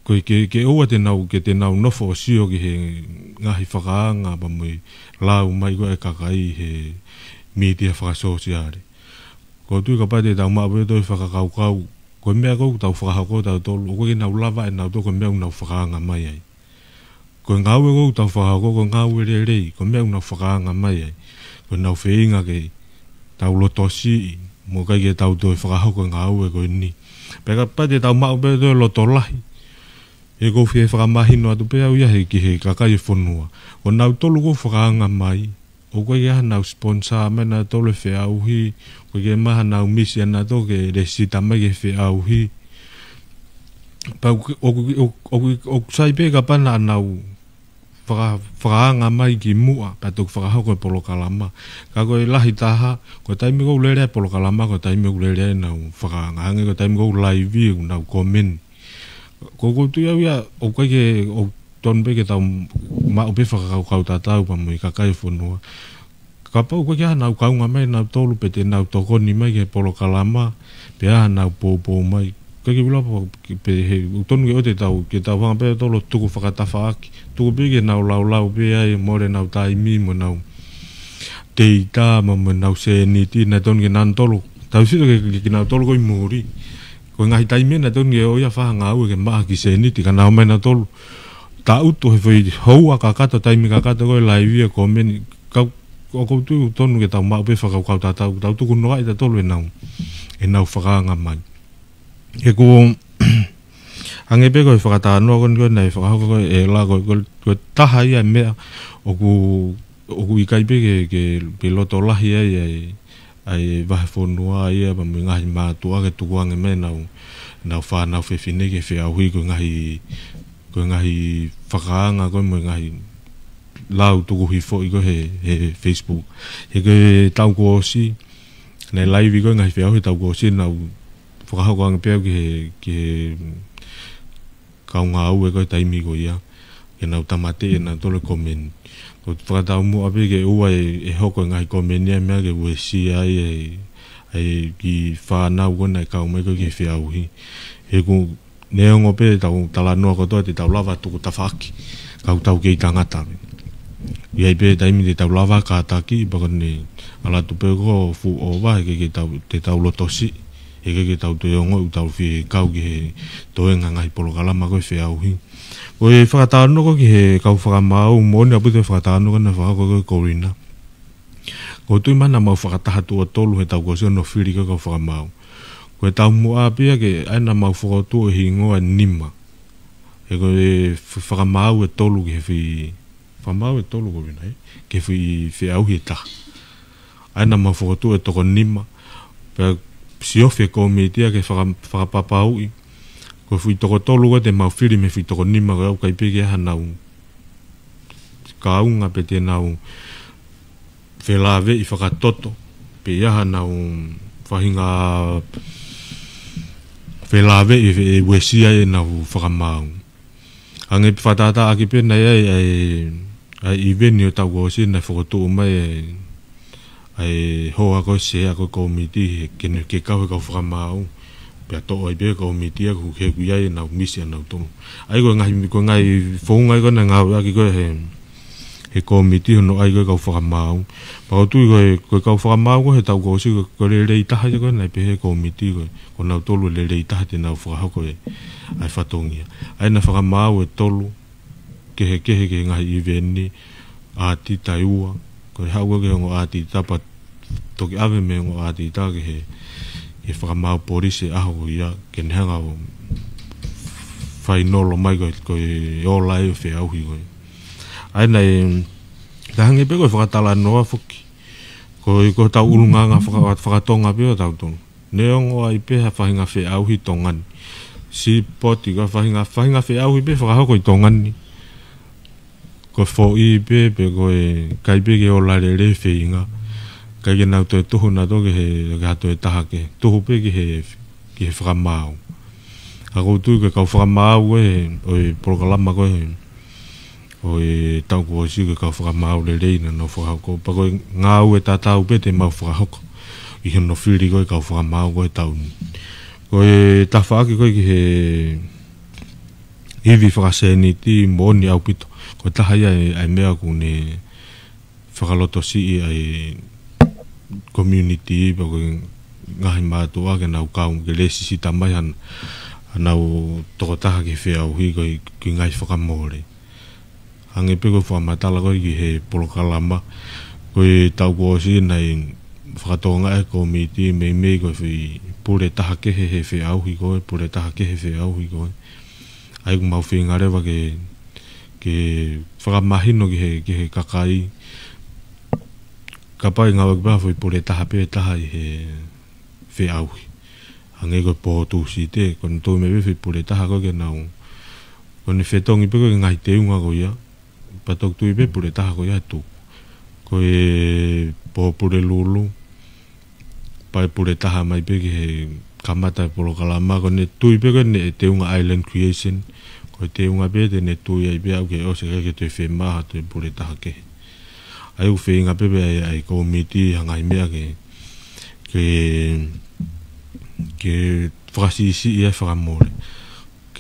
Ko e ke, ke ʻoua te nau, ke te nau nofo ʻo sio ki he ngaahi fakaanga pea mo e lau mai ko ē ʻa e kakai he mītia fakasōsiale. ʻOku ou tui kapau te tau maʻu pē toe fakakaukau, ko e meʻa ko ē ʻoku tau fakahoko tautolu, ʻoku ʻikai ke nau lava ʻe nautolu ko e meʻa ʻoku nau fakaanga mai ai. Ko e ngāue ko ē ʻoku tau fakahoko, ko e ngāue lelei, ko e meʻa ʻoku nau fakaanga mai ai. Ko ʻenau feinga ke tau lotosiʻi, mo ʻikai ke tau toe fakahoko e ngāue ko eni. Pea kapau te tau maʻu pē toe loto lahi. ʻOku ou fie fakamahino atu pē au ia he ki he kakai e fonua. Ko nautolu ʻoku fakaanga mai, ʻoku ʻikai ke ʻi ai hanau sponsor mai nautolu e feʻauhi, ʻoku ʻikai ke ʻi ai hanau misi ʻa nautolu ke lēsisita mai ki he feʻauhi. Pea ʻoku, ʻoku, ʻoku, ʻoku, ʻoku sai pē kapau naʻa nau faka-, fakaanga mai ki muʻa, pea toki fakahoko e polokalama. Ka ko e lahi taha, ko e taimi ʻoku lele ai e polokalama, ko e taimi ʻoku lele ai ʻenau fakaanga. Hangē ko e taimi ʻoku laivi, ʻoku nau komeni. Ko, ʻoku ou tui au ia, ʻoku ʻikai ke, ʻoku tonu pē ke tau maʻu pē fakakaukau tatau pea mo e kakai e fonua. Kapau ʻoku ʻikai ke ʻi ai haʻanau kaunga mai nautolu pe te nau tokoni mai ki he polokalama, pe ʻi ai haʻanau poupou mai. ʻIkai ke vila pe he, ʻoku tonu ke ʻoua te tau, ke tau hanga pē ʻo tolo tuku fakatafaʻaki. Tuku pē ke nau laulau pē ai, mole ʻenau taimi, mo ʻenau teita, mo, mo ʻenau sēniti, naʻe tonu ke nau tolo. Tau sio ki, ki, kinautolu ko ē ʻi muli. Ko e ngaahi taimi naʻe tonu ke ʻoua ʻe fai ha ngāue ke maʻa ha kiʻi sēniti, ka nau ō mai nautolu. Tau tuʻu he foʻi houa kakato, taimi kakato ko e laivi ʻo komeni. Ka, ʻoku ou tui ʻoku tonu ke tau maʻu pē fakakaukau tatau, tau tuku noaʻi ʻe tautolu ʻenau, ʻenau fakaanga mai. He ʻoku, hangē pē ko e fakatalanoa ko eni ko ē naʻe fakahoko ko ē ʻe Ela ko, ko, ko e taha ia e meʻa ʻoku, ʻoku ʻikai pē ke, ke, ke loto lahi ai, ai, ʻa e vahefonua ia pea mo e ngaahi mātuʻa ke tukuange mai ʻenau, ʻenau fānau fefine ki he feʻauhi ko e ngaahi, ko e ngaahi fakaanga ko ē mo e ngaahi lau tuku hifo ʻi ko ē he, he Facebook. He ko e taʻu kuo ʻosi, naʻe laivi ko ē ngaahi feʻauhi taʻu kuo ʻosi naʻá ku fakahoko ange pē au ki he, ki he kau ngāue ko ē taimi ko ia. Ke nau tāmateʻi ʻenautolu e komeni. ʻOku ou fakataumuʻa pē ke ʻoua ʻe, ʻe hoko e ngaahi komeni ʻa e meʻa ke uesia ai e, e kiʻi fānau ko ē naʻe kau mai ko ē ki he feʻauhi. He ʻoku neongo pē ʻetau talanoa kotoa te tau lava tuku tafaʻaki, ka ʻoku tau kei tangata pē. ʻI ai pē taimi te tau lava kātaki, pea ko ʻene ʻalu atu pē ko e fuʻu ʻova, he ʻikai ke tau, te tau loto siʻi, he ʻikai ke tau toe ongoʻi ʻoku tau fie kau ki he toenga e ngaahi polokalama ko ē feʻauhi. Ko e fakatalanoa ko ē ki he kau fakamaau, moʻoni ʻaupito e fakatalanoa ko ē naʻe fakahoko ko ē ʻe Corina. ʻOku ou tui mahalo naʻa mau fakataha tuʻo tolu he taʻu kuo ʻosi hono fili ko ē e kau fakamaau. Ko e taumuʻa pē ia ke ʻi ai naʻa mau fokotuʻu e hingoa ʻe nima. He ko e f-, fakamaau ʻe tolu ki he foʻi, fakamaau ʻe tolu ko ē naʻe, ki he foʻi feʻauhi ʻe taha. ʻI ai naʻa mau fokotuʻu e toko nima. Pea siofi e kōmiti ia ke faka-, fakapapauʻi. Ko e foʻi toko tolu ko ē te mau fili mei he foʻi toko nima ko ē ʻoku ʻikai pē ke ʻi ai haʻanau kaunga pe te nau felāveʻi fakatoto, pe ʻi ai haʻanau faʻahinga felāveʻi ʻe uesia ai ʻenau fakamaau. Hangē pē fakatātā ʻaki pē naʻe ʻi ai, ʻa e, ʻa e ʻiveni ʻo e taʻu kuo ʻosi naʻe fokotuʻu mai ʻa e, ʻa e hoa ko ē sea ko ē kōmiti he ke ne, ke kau he kau fakamaau. Pea toʻo ai pē kōmiti ia ʻoku, he ʻoku ʻi ai ʻenau misi ʻanautolu. ʻA ia ko e ngaahi, ko e ngaahi founga ia ko ē naʻe ngāueʻaki ko ē he, he kōmiti hono ʻai ko ē kau fakamaau. Pea ʻoku ou tui ko e, ko e kau fakamaau ko ē he taʻu kuo ʻosi ko e, ko e lelei taha ia ko ē naʻe pehē he kōmiti ko ē, ko nautolu e lelei taha te nau fakahoko e, ʻa e fatongia. ʻA ia naʻe fakamaau e tolu, kehekehe ki he ngaahi ʻiveni, ʻātita ʻe ua, ko e haʻu ko ē ki he ongo ʻātita pea toki ʻave mei he ongo ʻātita ki he, ki he fakamaau polisi he ʻaho ko ia, ke ne hanga ʻo fainolo mai ko e, ko e ola ʻo e feʻauhi ko ē. ʻA ia naʻe, ka hangē pē ko e fakatalanoa foki. Ko e, ko ʻetau ʻulungaanga faka-, fakatonga pē ʻo tautolu. Neongo ʻi ai pē ha faʻahinga feʻauhi ʻi Tonga ni. Sipoti, ko e faʻahinga, faʻahinga feʻauhi pē fakahoko ʻi Tonga ni. Ko e foʻi pē, pe ko e ʻikai pē ke ola lelei e feinga. ʻIkai ke nau toe tuhu nautolu ki he, ki ha toe taha kehe. Tuhu pē ki he, ki he fakamaau. Ka ʻoku ou tui ko e kau fakamaau ko ē, ʻo e polokalama ko ē, ʻo e taʻu kuo ʻosi ko e kau fakamaau lelei naʻa nau fakahoko. Pea ko e ngāue tatau pē te mau fakahoko. ʻI hono fili ko ē e kau fakamaau ko ē he taʻu ni. Ko e tafaʻaki ko ē ki he ivi fakasēniti moʻoni ʻaupito. Ko e taha ia e, ʻa e meʻa ʻoku ne fakalotosiʻi ʻa e community pea ko e ngaahi mātuʻa ke nau kau ke lēsisita mai haʻan-, haʻanau tokotaha ki he feʻauhi ko e, ki he ngaahi fakamole. Hangē pē ko e fakamatala ko ē ki he polokalama, ko e taʻu kuo ʻosi naʻe fakatokangaʻi ʻe he kōmiti meimei ko e foʻi pule taha kehe he feʻauhi ko ē, pule taha kehe he feʻauhi ko ē. ʻA ia ʻoku mau feinga leva ke, ke fakamahino ki he, ki he kakai. Kapau ʻe ngāueʻaki pē ha foʻi pule taha pē taha ʻi he feʻauhi. Hangē ko e pō Tūsite, ko ʻene tō mai pē foʻi pule taha ko ē ke nau. Ko ʻene fetongi pē ko ē ki he ngaahi teunga ko ia. Ka toki tui pē pule taha ko ia ʻe tuku. Ko e Pōpula Lulu, pea pule taha mai pē ki he kamata e polokalama, ko ʻene tui pē ko ʻene teunga Island Creation, ko e teunga pē te ne tui ai pē ʻaʻau ke ʻosi, ʻikai ke toe fiemaʻu ha toe pule taha kehe. ʻA ia ʻoku feinga pē pē ʻa e, ʻa e kōmiti ha ngaahi meʻa ke, ke, ke fakasiʻisiʻi ai fakamole.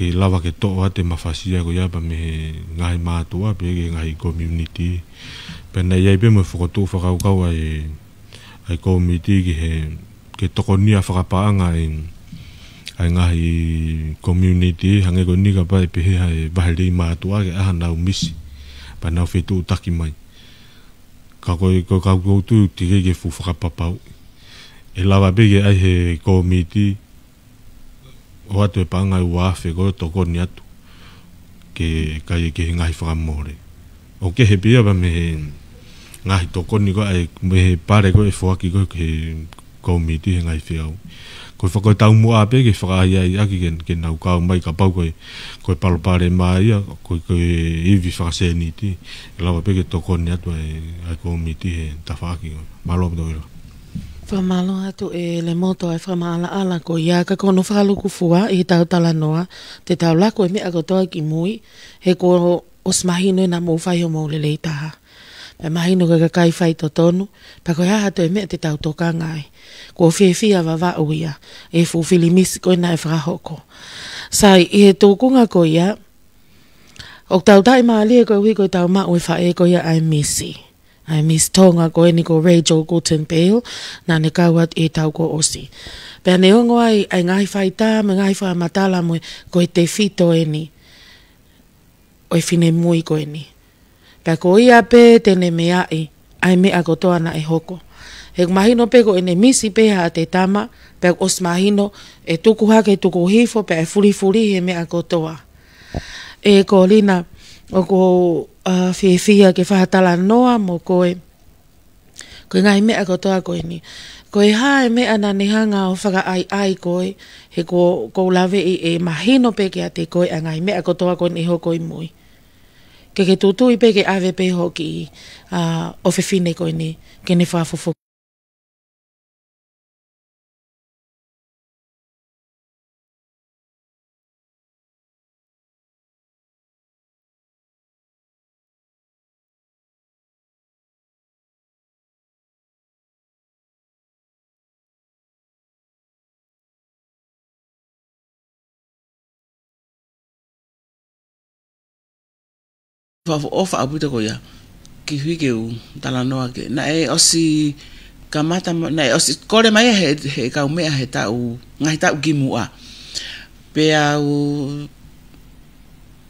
Ke lava ke toʻo atu e mafasia ko ia pea mei he ngaahi mātuʻa pe ki he ngaahi community. Pea naʻe ʻi ai pē mo e fokotuʻu fakakaukau ʻa e, ʻa e kōmiti ki he, ke tokonia fakapaʻanga ʻa e, ʻa e ngaahi community, hangē ko eni kapau ʻe pehē ha vahe lelei mātuʻa ke ʻai haʻanau misi, pea nau fetuʻutaki mai. Ka ko e, ko e kau koutu teʻeki ke fuʻu fakapapauʻi. ʻE lava pē ke ʻai he kōmiti, ʻoatu e paʻanga ʻe ua afe ko e tokoni atu ke kai ki he ngaahi fakamole. ʻOku kehe pē ia pea mei he ngaahi tokoni ko ē, mei he pale ko ē ʻe foaki ko ē ki he kōmiti he ngaahi feau. Ko e faka-, ko e taumuʻa pē ke fakaʻaiʻaiʻaki ke, ke nau kau mai kapau ko e, ko e palopalema ia, ko e, ko e ivi fakasēniti, ʻe lava pē ke tokoni atu ʻa e, ʻa e kōmiti he tafaʻaki ko ē. Mālō ʻaupito Uila. Fakamālō atu ʻe Lemoto ʻa e fakamaʻalaʻala ko ia, ka ko hono fakalūkufua ʻi heʻetau talanoa, te tau laku e meʻa kotoa ki mui, he kuo ʻosi mahino ʻena mou fai hoʻomou lelei taha. Pea mahino ko e kakai faitotonu, pea ko e hā ha toe meʻa te tau tokanga ai. Kuo fiefia Vavaʻu ia ʻi he fuʻu fili misi ko ē naʻe fakahoko. Sai, ʻi he tuʻunga ko ia, ʻoku tau taʻimālie koeʻuhi ko ʻetau maʻu e faʻē ko ia ʻa e misi. ʻA e Miss Tonga ko eni ko Rachel Guttenbeil, naʻá ne kau atu ʻi he taʻu kuo ʻosi. Pea neongo ai ʻa e ngaahi faitā mo e ngaahi fakamatala mo e, ko e tefito eni ʻo e finemui ko eni. Pea ko ia pē te ne meaʻi ʻa e meʻa kotoa naʻe hoko. He ʻoku mahino pē ko ʻene misi pē haʻate tama, pea ʻoku ʻosi mahino ʻe tuku hake, tuku hifo, pea ʻe fulifuli he meʻa kotoa. ʻE Kolina, ʻoku ou, ʻa, fiefia ke fakatalanoa mo koe, ko e ngaahi meʻa kotoa ko eni. Ko e hā e meʻa naʻá ne hanga ʻo fakaʻaiʻai koe, he ko, ʻoku ou laveʻi ʻe mahino pē kiate koe ʻa e ngaahi meʻa kotoa ko eni ʻe hoko ʻi mui. Ke ke tutui pē ke ʻave pē hoʻo kiʻi, ʻa, ʻofefine ko eni, ke ne fakafofonga. Fakaʻofoʻofa ʻaupito ko ia. Koeʻuhi ke u talanoa ki ai. Naʻe ʻosi kamata ma-, naʻe ʻosi kole mai he, he kaumeʻa he taʻu, ngaahi taʻu kimuʻa. Pea u,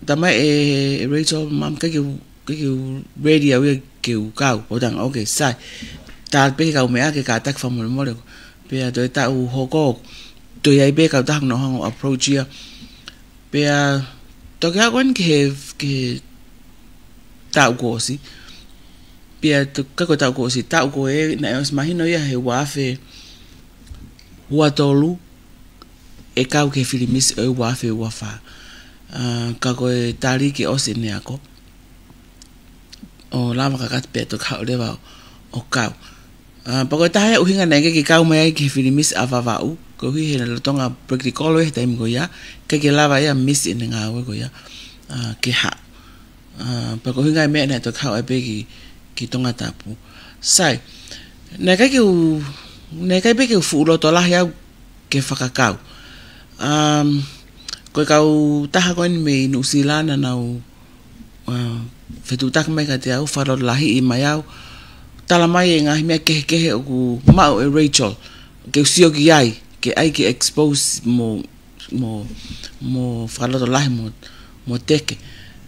talamai ʻe, ʻe Rachel, Mum, ʻikai ke u, ʻikai ke u ready au ia ke u kau. Pea u talaange, okay, sai. Tala pē ki he kaumeʻa ke kātaki fakamolemole. Pea toe taʻu hoko, toe ʻi ai pē kautaha naʻa nau hanga ʻo approach ia. Pea toki aʻu ko eni ki he, ki he taʻu kuo ʻosi. Pea to-, ʻikai ko e taʻu kuo ʻosi, taʻu ko ē, naʻe ʻosi mahino ia he ua afe ua tolu, ʻe kau ki he fili misi ʻo e ua afe ua fā. ʻA, ka ko e tali ke ʻosi ʻene ako. ʻO lava kakato pea toki haʻu leva ʻo, ʻo kau. ʻA, pea ko e taha ia e ʻuhinga naʻe ʻikai ke kau mai ai ki he fili misi ʻa Vavaʻu, koeʻuhi he lolotonga practical he taimi ko ia, ʻikai ke lava ia misi ʻene ngāue ko ia, ʻa, ke haʻu. ʻA, pea ko e ʻuhinga ia e meʻa naʻe toki haʻu ai pē ki, ki Tongatapu. Sai, naʻe ʻikai ke u, naʻe ʻikai pē ke u fuʻu loto lahi au ke fakakau. Um, ko e kautaha ko eni mei Nuʻusila naʻa nau, uh, fetuʻutaki mai kiate au, fakalotolahiʻi mai au. Talamai e ngaahi meʻa kehekehe ʻoku maʻu ʻe Rachel, ke u sio ki ai, ke ʻai ke expose mo, mo, mo fakalotolahi mo, mo teke.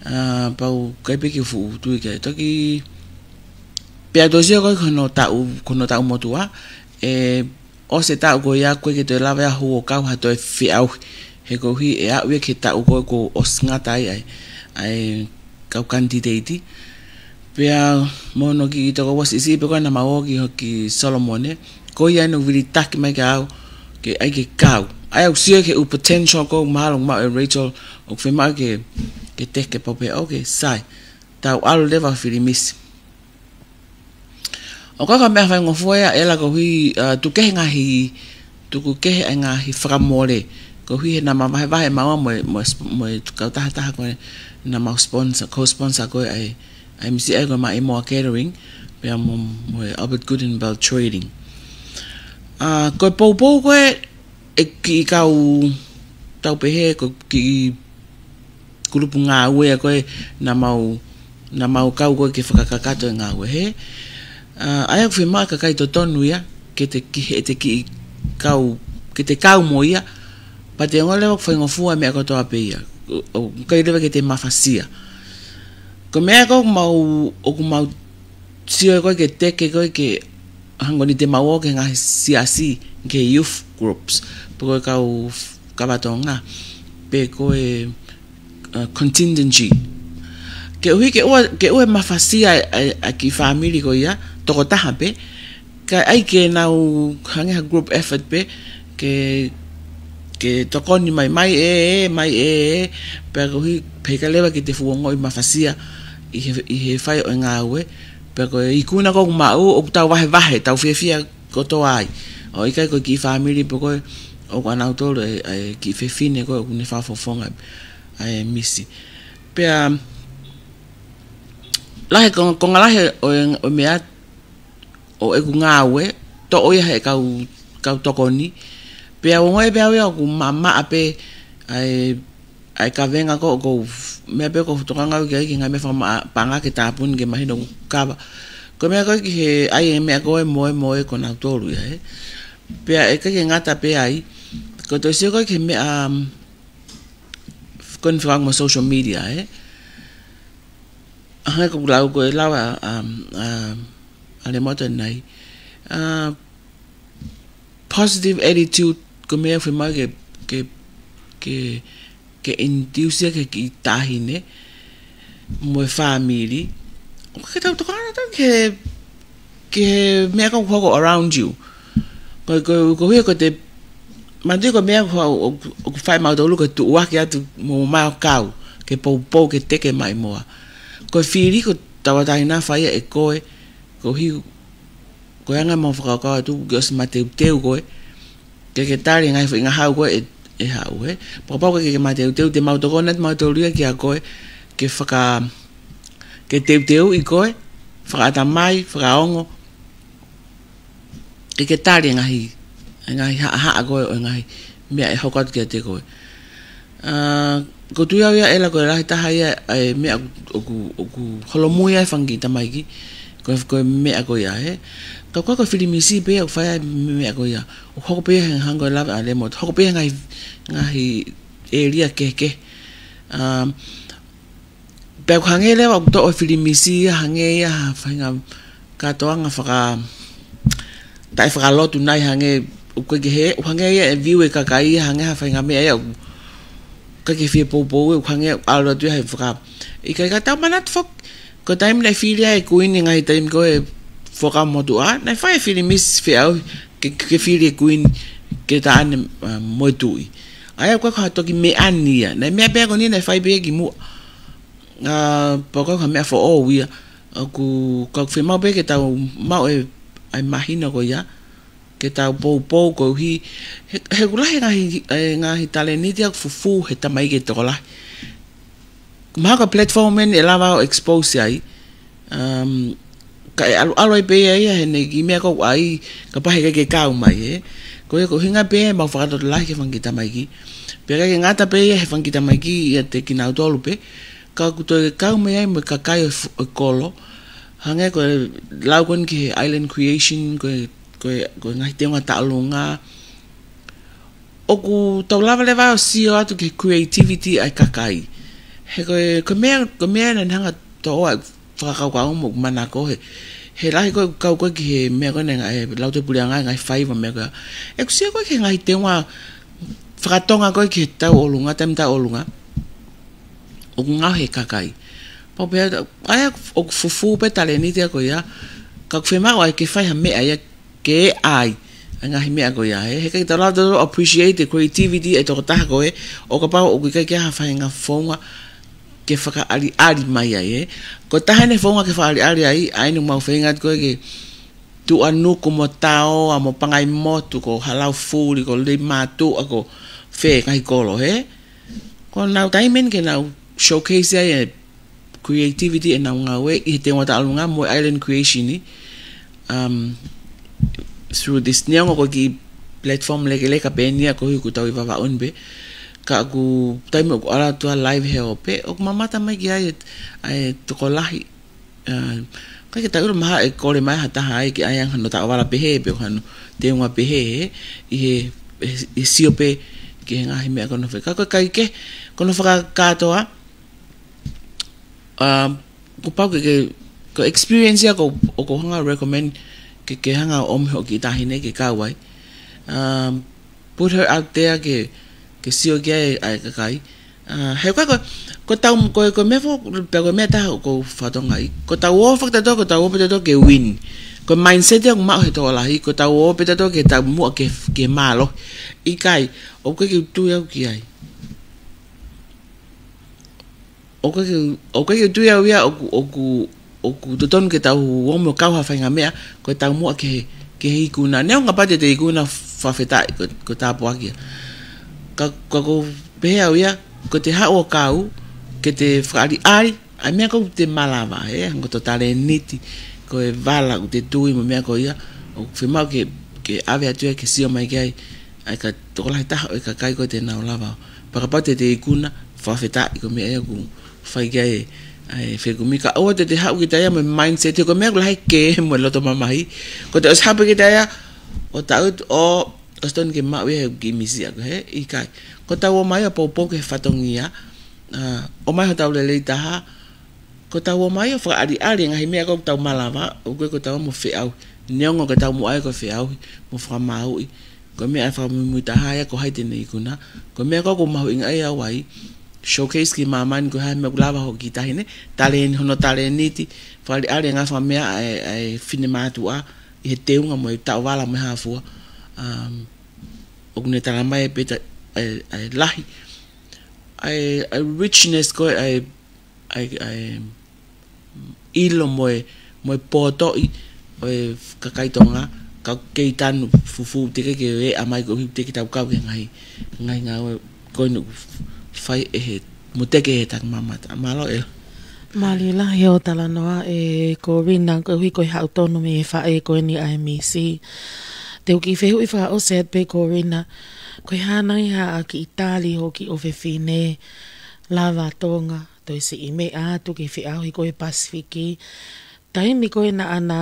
Uh, pea u ʻikai pē ke u fuʻu tui ki ai. Toki, pea toe sio ko ē ki hono taʻu, ki hono taʻu motuʻa, ʻe ʻosi e taʻu ko ia ʻoku ʻikai ke toe lava ia ʻo kau ha toe feʻauhi. He koeʻuhi ʻe aʻu ia ki he taʻu ko ē kuo ʻosi ngata ai ʻa e, ʻa e kau kanititeiti. Pea mo hono kiʻi tokoua siʻisiʻi pē ko ē naʻa mau ō ki, ki Solomone. Ko ia ʻene vilitaki mai kiate au ke ʻai ke kau. ʻA ia ʻoku sio ki he ʻū potential ko ē mahalo ʻoku maʻu ʻe Rachel ʻoku fiemaʻu ke, ke teke pau pē, okay, sai. tau ʻalu leva ʻo filimisi. ʻOku ʻikai ko ha meʻa faingofua ia, ʻEla, koeʻuhi, uh, tuku kehe ngaahi, tuku kehe ʻa e ngaahi fakamole. Koeʻuhi he naʻa mau vahevahe maua mo e, mo e sp-, mo e kautaha taha ko ē naʻa mau sponsor, co-sponsor ko ē ʻa e, ʻa e misi ʻa e ko e Maʻimoa Catering, pea mo, mo e Albert Gudenberg Trading. Uh, ko e poupou ko ē ʻa e kiʻi kau, tau pehē, ko e kiʻi kulupu ngāue ko ē naʻa mau, naʻa mau kau ko ē ke fakakakato e ngāue hē. Uh, ʻa ia ʻoku fiemaʻu e kakai totonu ia, ke te ki-, he te kiʻi kau, ke te kau mo ia, pea te ongoʻi leva ʻoku faingofua e meʻa kotoa pē ia. ʻO, ʻo, ʻikai leva ke te mafasia. Ko e meʻa ko ē ʻoku mau, ʻoku mau sio ko ē ke teke ko ē ke hangē ko eni te mau ō ki he ngaahi siasi, ki he youth groups, pe ko e kau f-, kava Tonga, pe ko e, uh, contingency. Koeʻuhi ke ʻoua, ke ʻoua ʻe mafasia ʻa e, ʻa e, ʻa e kiʻi fāmili ko ia, tokotaha pē, kae ʻai ke nau hangē ha group effort pē, ke, ke tokoni mai, mai ē, ē, mai ē, ē, pea koeʻuhi, pea ʻikai leva ke te fuʻu ongoʻi mafasia ʻi he, ʻi he fai ʻo e ngāue, pea ko e ikuna ko ē ʻoku maʻu, ʻoku tau vahevahe, tau fiefia kotoa ai. ʻOku ʻikai ko e kiʻi fāmili pē ko ē, ʻoku ʻanautolu e, e kiʻi fefine ko ē, ʻoku ne fakafofonga ʻa e misi. Pea, lahi ko, konga lahi ʻo e, ʻo e meʻa, ʻo ʻeku ngāue, toʻo ia he kau, kau tokoni. Pea ongoʻi pē au ia ʻoku maʻamaʻa pē ʻa e, ʻa e kavenga ko ē, ko e meʻa pē ʻoku ou tokanga au ki ai, ki he ngaahi meʻa fakamaʻa paʻanga ke tāpuni ke mahino ʻoku kava. Ko e meʻa ko ē ki he ʻai e meʻa ko ē mo e, mo e ko nautolu ia, ē. Pea ʻe ʻikai ke ngata pē ai, ko e toe sio ko ē ki he meʻa, um, ko eni fekauʻaki mo e social media, ē. Hangē ko ʻeku lau ko ē, lau ʻa, um, um, ʻa Lemoto ʻanenai. Uh, positive attitude, ko e meʻa ʻoku fiemaʻu ke, ke, ke, ke induce ia ki he kiʻi taʻahine mo e fāmili. ʻOku ʻikai ke tau tokanga nautolu ki he, ki he meʻa ko ē ʻoku hoko around you. Ko, ko, koeʻuhi ko e te, manatuʻi ko e meʻa ʻoku, ʻoku, ʻoku fai ʻe mautolu ko e tuʻuaki atu mo mai ʻo kau, ke poupou, ke teke Maʻimoa. Ko e fili ko e tauʻatāina fai ia ʻe koe, koeʻuhi ko e anga ʻemau fakakaukau atu ke ʻosi mateuteu koe, ke ke tali e ngaahi foʻi ngahau ko ē ʻe, ʻe haʻu, ē. Pea kapau ʻoku ʻikai ke ke mateuteu, te mau tokoni atu mautolu ia kia koe, ke faka-, ke teuteuʻi koe, fakaʻatamai, fakaongo, ke ke tali e ngaahi, e ngaahi haʻahaʻa ko ē ʻo e ngaahi meʻa ʻe hoko atu kiate koe. Uh, ʻoku ou tui au ia, ʻEla, ko e lahi taha ia ʻa e meʻa ʻoku, ʻoku holomui ai e fanga kiʻi tamaiki, ko e, ko e meʻa ko ia, ē. Ka ko e, ko e filimisi pē ia ʻoku fai ai e meʻa ko ia. ʻOku hoko pē ia he hangē ko e lave ʻa Lemoto. Hoko pē ia he ngaahi, ngaahi ʻēlia kehekehe. Um, pea ʻoku hangē leva ʻoku toʻo e filimisi ia, hangē ia ha faʻahinga kātoanga faka-, taʻe fakalotu nai, hangē ʻoku ʻikai ke hē, ʻoku hangē ia e view e kakai ia, hangē ha faʻahinga meʻa ia ʻoku ʻikai ke fie poupou, ʻoku hangē ʻoku ʻalu atu ia he faka-, ʻikai ke tau manatu foki, ko e taimi naʻe fili ai e kuini he ngaahi taimi ko ē Fuakava Motuʻa, naʻe fai e filimisi feʻauhi ke, ke fili e kuini ke taʻane, uh, mo e tuʻi. ʻA ia ʻoku ʻikai ko ha toki meʻa ni ia. Naʻe meʻa pē ia ko eni naʻe fai pē ia kimuʻa. Uh, pea ʻoku ʻikai ko ha meʻa foʻou ia. ʻOku, ka ʻoku fiemaʻu pē ke tau maʻu e, ʻa e mahino ko ia, ke tau poupou koeʻuhi, he, he ʻoku lahi e ngaahi, e ngaahi talēniti ia ʻoku fufū he tamaiki tokolahi. Mahalo ko e platform eni ʻe lava ʻo expose ai. Um, kae ʻalu, ʻalu ai pē ia ia heʻene kiʻi meʻa ko ē ʻai, kapau he ʻikai ke kau mai, ē. Ko ia ko e ʻuhinga pē ʻemau fakalotolahi ki he fanga kiʻi tamaiki. Pea ʻikai ke ngata pē ia he fanga kiʻi tamaiki ʻiate kinautolu pē, ka ʻoku toe kau mai ai mo e kakai ʻo e f-, ʻo e kolo. Hangē ko e lau ko eni ki he island creation, ko e, ko e, ko e ngaahi teunga tauʻolunga. ʻOku tau lava leva ʻo sio atu ki he creativity ʻa e kakai. He ko e, ko e meʻa, ko e meʻa naʻe hanga toʻo ʻa e fakakaukau mo e manako he, he lahi ko ē kau ko ē ki he meʻa ko ē naʻe ngaahi, e, lau te puleʻanga, ngaahi faiva meʻa ko ē. ʻOku sio ko ē ki he ngaahi teunga fakatonga ko ē ki he tauʻolunga, taimi tauʻolunga. ʻOku ngaohi ʻe he kakai. Pau pē ʻa ia ʻoku fufū pē talēniti ia ko ia. Ka ʻoku fiemaʻu ai ke fai ha meʻa ia ke ʻai ʻa e ngaahi meʻa ko ia, ē. He ʻikai ke tau lava ʻo appreciate the creativity ʻa e tokotaha ko ē, ʻo kapau ʻoku ʻikai ke ʻi ai ha faʻahinga founga ke fakaʻaliʻali mai ai, ē. Ko e taha ʻene founga ke fakaʻaliʻali ai, ʻa eni ʻoku mau feinga atu ko ē ke Tuʻanuku mo Taoa mo Pangaimotu, ko Halaufuli, ko Leimātuʻa, ko fē ngaahi kolo, ē. Ko ʻenau taimi eni ke nau showcase ai e creativity ʻenau ngāue ʻi he teunga tauʻolunga mo e island creation ʻi, um, through this, neongo ko e kiʻi platform lekeleka pē eni ia koeʻuhi ʻoku tau ʻi Vavaʻu ni pē. Ka ʻoku taimi ʻoku ʻalu atu ʻa e live he ope, ʻoku mamata mai ki ai e, ʻa e tokolahi. Uh, ʻikai ke tau ʻilo mahalo ʻe kole mai ha taha ai ke ʻai ange hano taʻovala pehē, pe ko hano teunga pehē, ē, ʻi he, he, he sio pē ki he ngaahi meʻa ko hono fai. Ka ko e ʻikai ke, ko hono fakakātoa, um, kuo pau ke, ke, ko e experience ia ko, ʻoku ou hanga ʻo recommend ke, ke hanga ʻo ʻomi hoʻo kiʻi taʻahine ke kau ai. Um, put her out there ke, ke sio ki ai ʻa e kakai. Uh, he ko, ko, ko tau, ko, ko e meʻa fo, pe ko e meʻa taha ʻoku ou fakatokangaʻi. Ko tau ō fakatato, ko tau ō pē tato ke win. Ko e mindset ia ʻoku maʻu he tokolahi, ko tau ō pē tato ke taumuʻa ke, ke mālohi. ʻIkai, ʻoku ʻikai ke u tui au ki ai. ʻOku ʻikai ke, ʻoku ʻikai ke u tui au ia ʻoku, ʻoku, ʻoku totonu ke tau ō mo kau ha faʻahinga meʻa, ko e taumuʻa ke, ke he ikuna. Neongo kapau te te ikuna fakafetaʻi, ko, ko e tāpuaki ia. Ka, ka ʻoku ou pehē au ia, ko ʻete haʻu ʻo kau, ke te fakaʻaliʻali ʻa e meʻa ʻoku te malava, ē, hangē ko hoto talēniti, ko e vala ʻoku te tui mo e meʻa ko ia, ʻoku fiemaʻu ke, ke ʻave atu ia ke sio mai ki ai, ʻa e ka tokolahi taha ʻo e kakai ko ē te nau lava. Pea kapau te te ikuna, fakafetaʻi, ko e meʻa ia ʻoku fai ki ai ʻa e fekumi. Ka ʻoua te te haʻu kita ia mo e mindset, ko e meʻa ʻoku lahi ke mo e loto mamahi. Ko ʻete ʻosi haʻu pē kita ia ʻo taʻutu ʻo, ʻosi totonu ke maʻu ia he kiʻi misi ʻaku, ē, ʻikai. Ko ʻetau ō mai ʻo poupou ki he fatongia, uh, ʻomai hotau lelei taha, ko ʻetau ō mai ʻo fakaʻaliʻali e ngaahi meʻa ʻoku tau malava, ʻoku ʻikai ko ʻetau ō mo feʻauhi. Neongo ko e taumuʻa ia ko e feʻauhi mo fakamāuʻi. Ko e meʻa fakamuimuitaha ia ko hai te ne ikuna. Ko e meʻa ʻoku ou mahuʻingaʻia au ai, showcase ki māmani ko e hā e meʻa ʻoku lava hoʻo kiʻi taʻahine, talēni, hono talēniti, fakaʻaliʻali e ngaahi faʻahinga meʻa ʻa e, ʻa e finemātuʻa ʻi he teunga mo e taʻovala mo e hā fua. Um, ʻoku ne tala mai pē ʻa e, ʻa e, ʻa e lahi, ʻa e, ʻa e richness ko ē, ʻa e, ʻa e, ʻa e ʻilo mo e, mo e pōtoʻi ʻo e kakai Tonga, ka ʻoku kei tanu fufū, teʻeki ke ʻe ʻai mai koeʻuhi teʻeki tau kau ki he ngaahi, ngaahi ngāue ko eni ʻoku fai ʻe he, mo teke ʻe he takimamata. Mālō ʻEla. Mālie lahi hoʻo talanoa ē Corina, koeʻuhi ko e haʻu tonu mei he faʻē ko eni ʻa e misi. Te u kiʻi fehuʻi fakaʻosi atu pē Corina, ko e hā nai haʻa kiʻi tali hoʻo kiʻi ʻofefine, lava Tonga, toe siʻi meʻa atu ki he feʻauhi ko ē Pasifiki. Taimi ko ē naʻa na,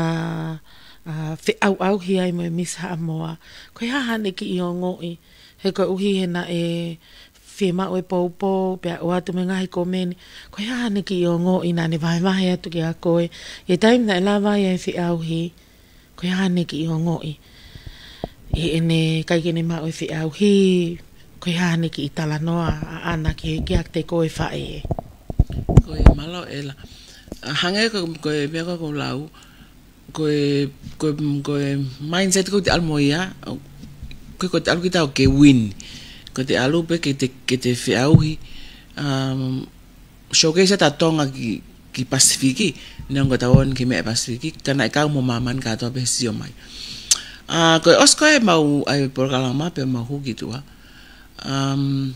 a, feʻauʻauhi ai mo e Miss Haʻamoa, ko e hā haʻane kiʻi ongoʻi, he koeʻuhi he naʻe fiemaʻu e poupou, pea ʻoatu mo e ngaahi komeni, ko e hā haʻane kiʻi ongoʻi naʻa ne vahevahe atu kiate koe, ʻi he taimi naʻe lava ai e feʻauhi, ko e hā haʻane kiʻi ongoʻi. ʻI heʻene ʻikai ke ne maʻu e feʻauhi, ko e hā haʻane kiʻi talanoa ʻaʻana ki he, kiate koe faʻē. Ko ia, mālō ʻEla. A, hangē ko, ko e meʻa ko ē ʻoku ou lau, ko e, ko e, ko e mindset ʻoku te ʻalu mo ia, ʻoku, ko e ʻoku te ʻalu kita ʻo ke win. ʻOku te ʻalu pē ke te, ke te feʻauhi, um, showcase ʻa Tonga ki, ki Pasifiki, neongo ʻetau ō eni ki he meʻa Pasifiki, ka naʻe kau mo māmani kātoa pē he sio mai. A, ko e ʻosi ko ē ʻemau, ʻa e polokalama pea mau hū ki tuʻa. Um,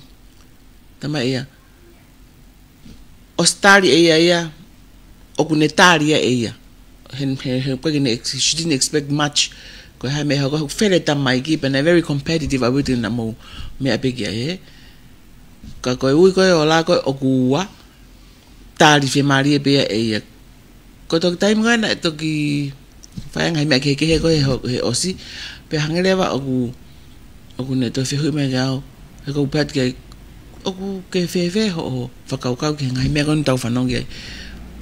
tala mai ʻe ia, ʻosi tali ʻe ia ia, ʻoku ne tali ia ʻe ia. He, he, he, ʻoku ʻikai ke ne ex-, she didn't expect much. Ko e hā e meʻa ʻoku fele tamaiki, pea naʻe very competitive ʻaupito ʻenau meʻa pē ki ai, ē. Ka ko e ui ko ē ʻo e ola ko ē ʻoku ua, tali fiemālie pē ia ʻe ia. Ko e toki taimi ko ē naʻe toki fai e ngaahi meʻa kehekehe ko ē he ho-, he ʻosi, pea hangē leva ʻoku, ʻoku ne toe fehuʻi mai kiate au, he ʻoku ou pehē atu ki ai, ʻoku ke fēfē hoʻo fakakaukau ki he ngaahi meʻa ko eni ʻoku tau fanongo ki ai.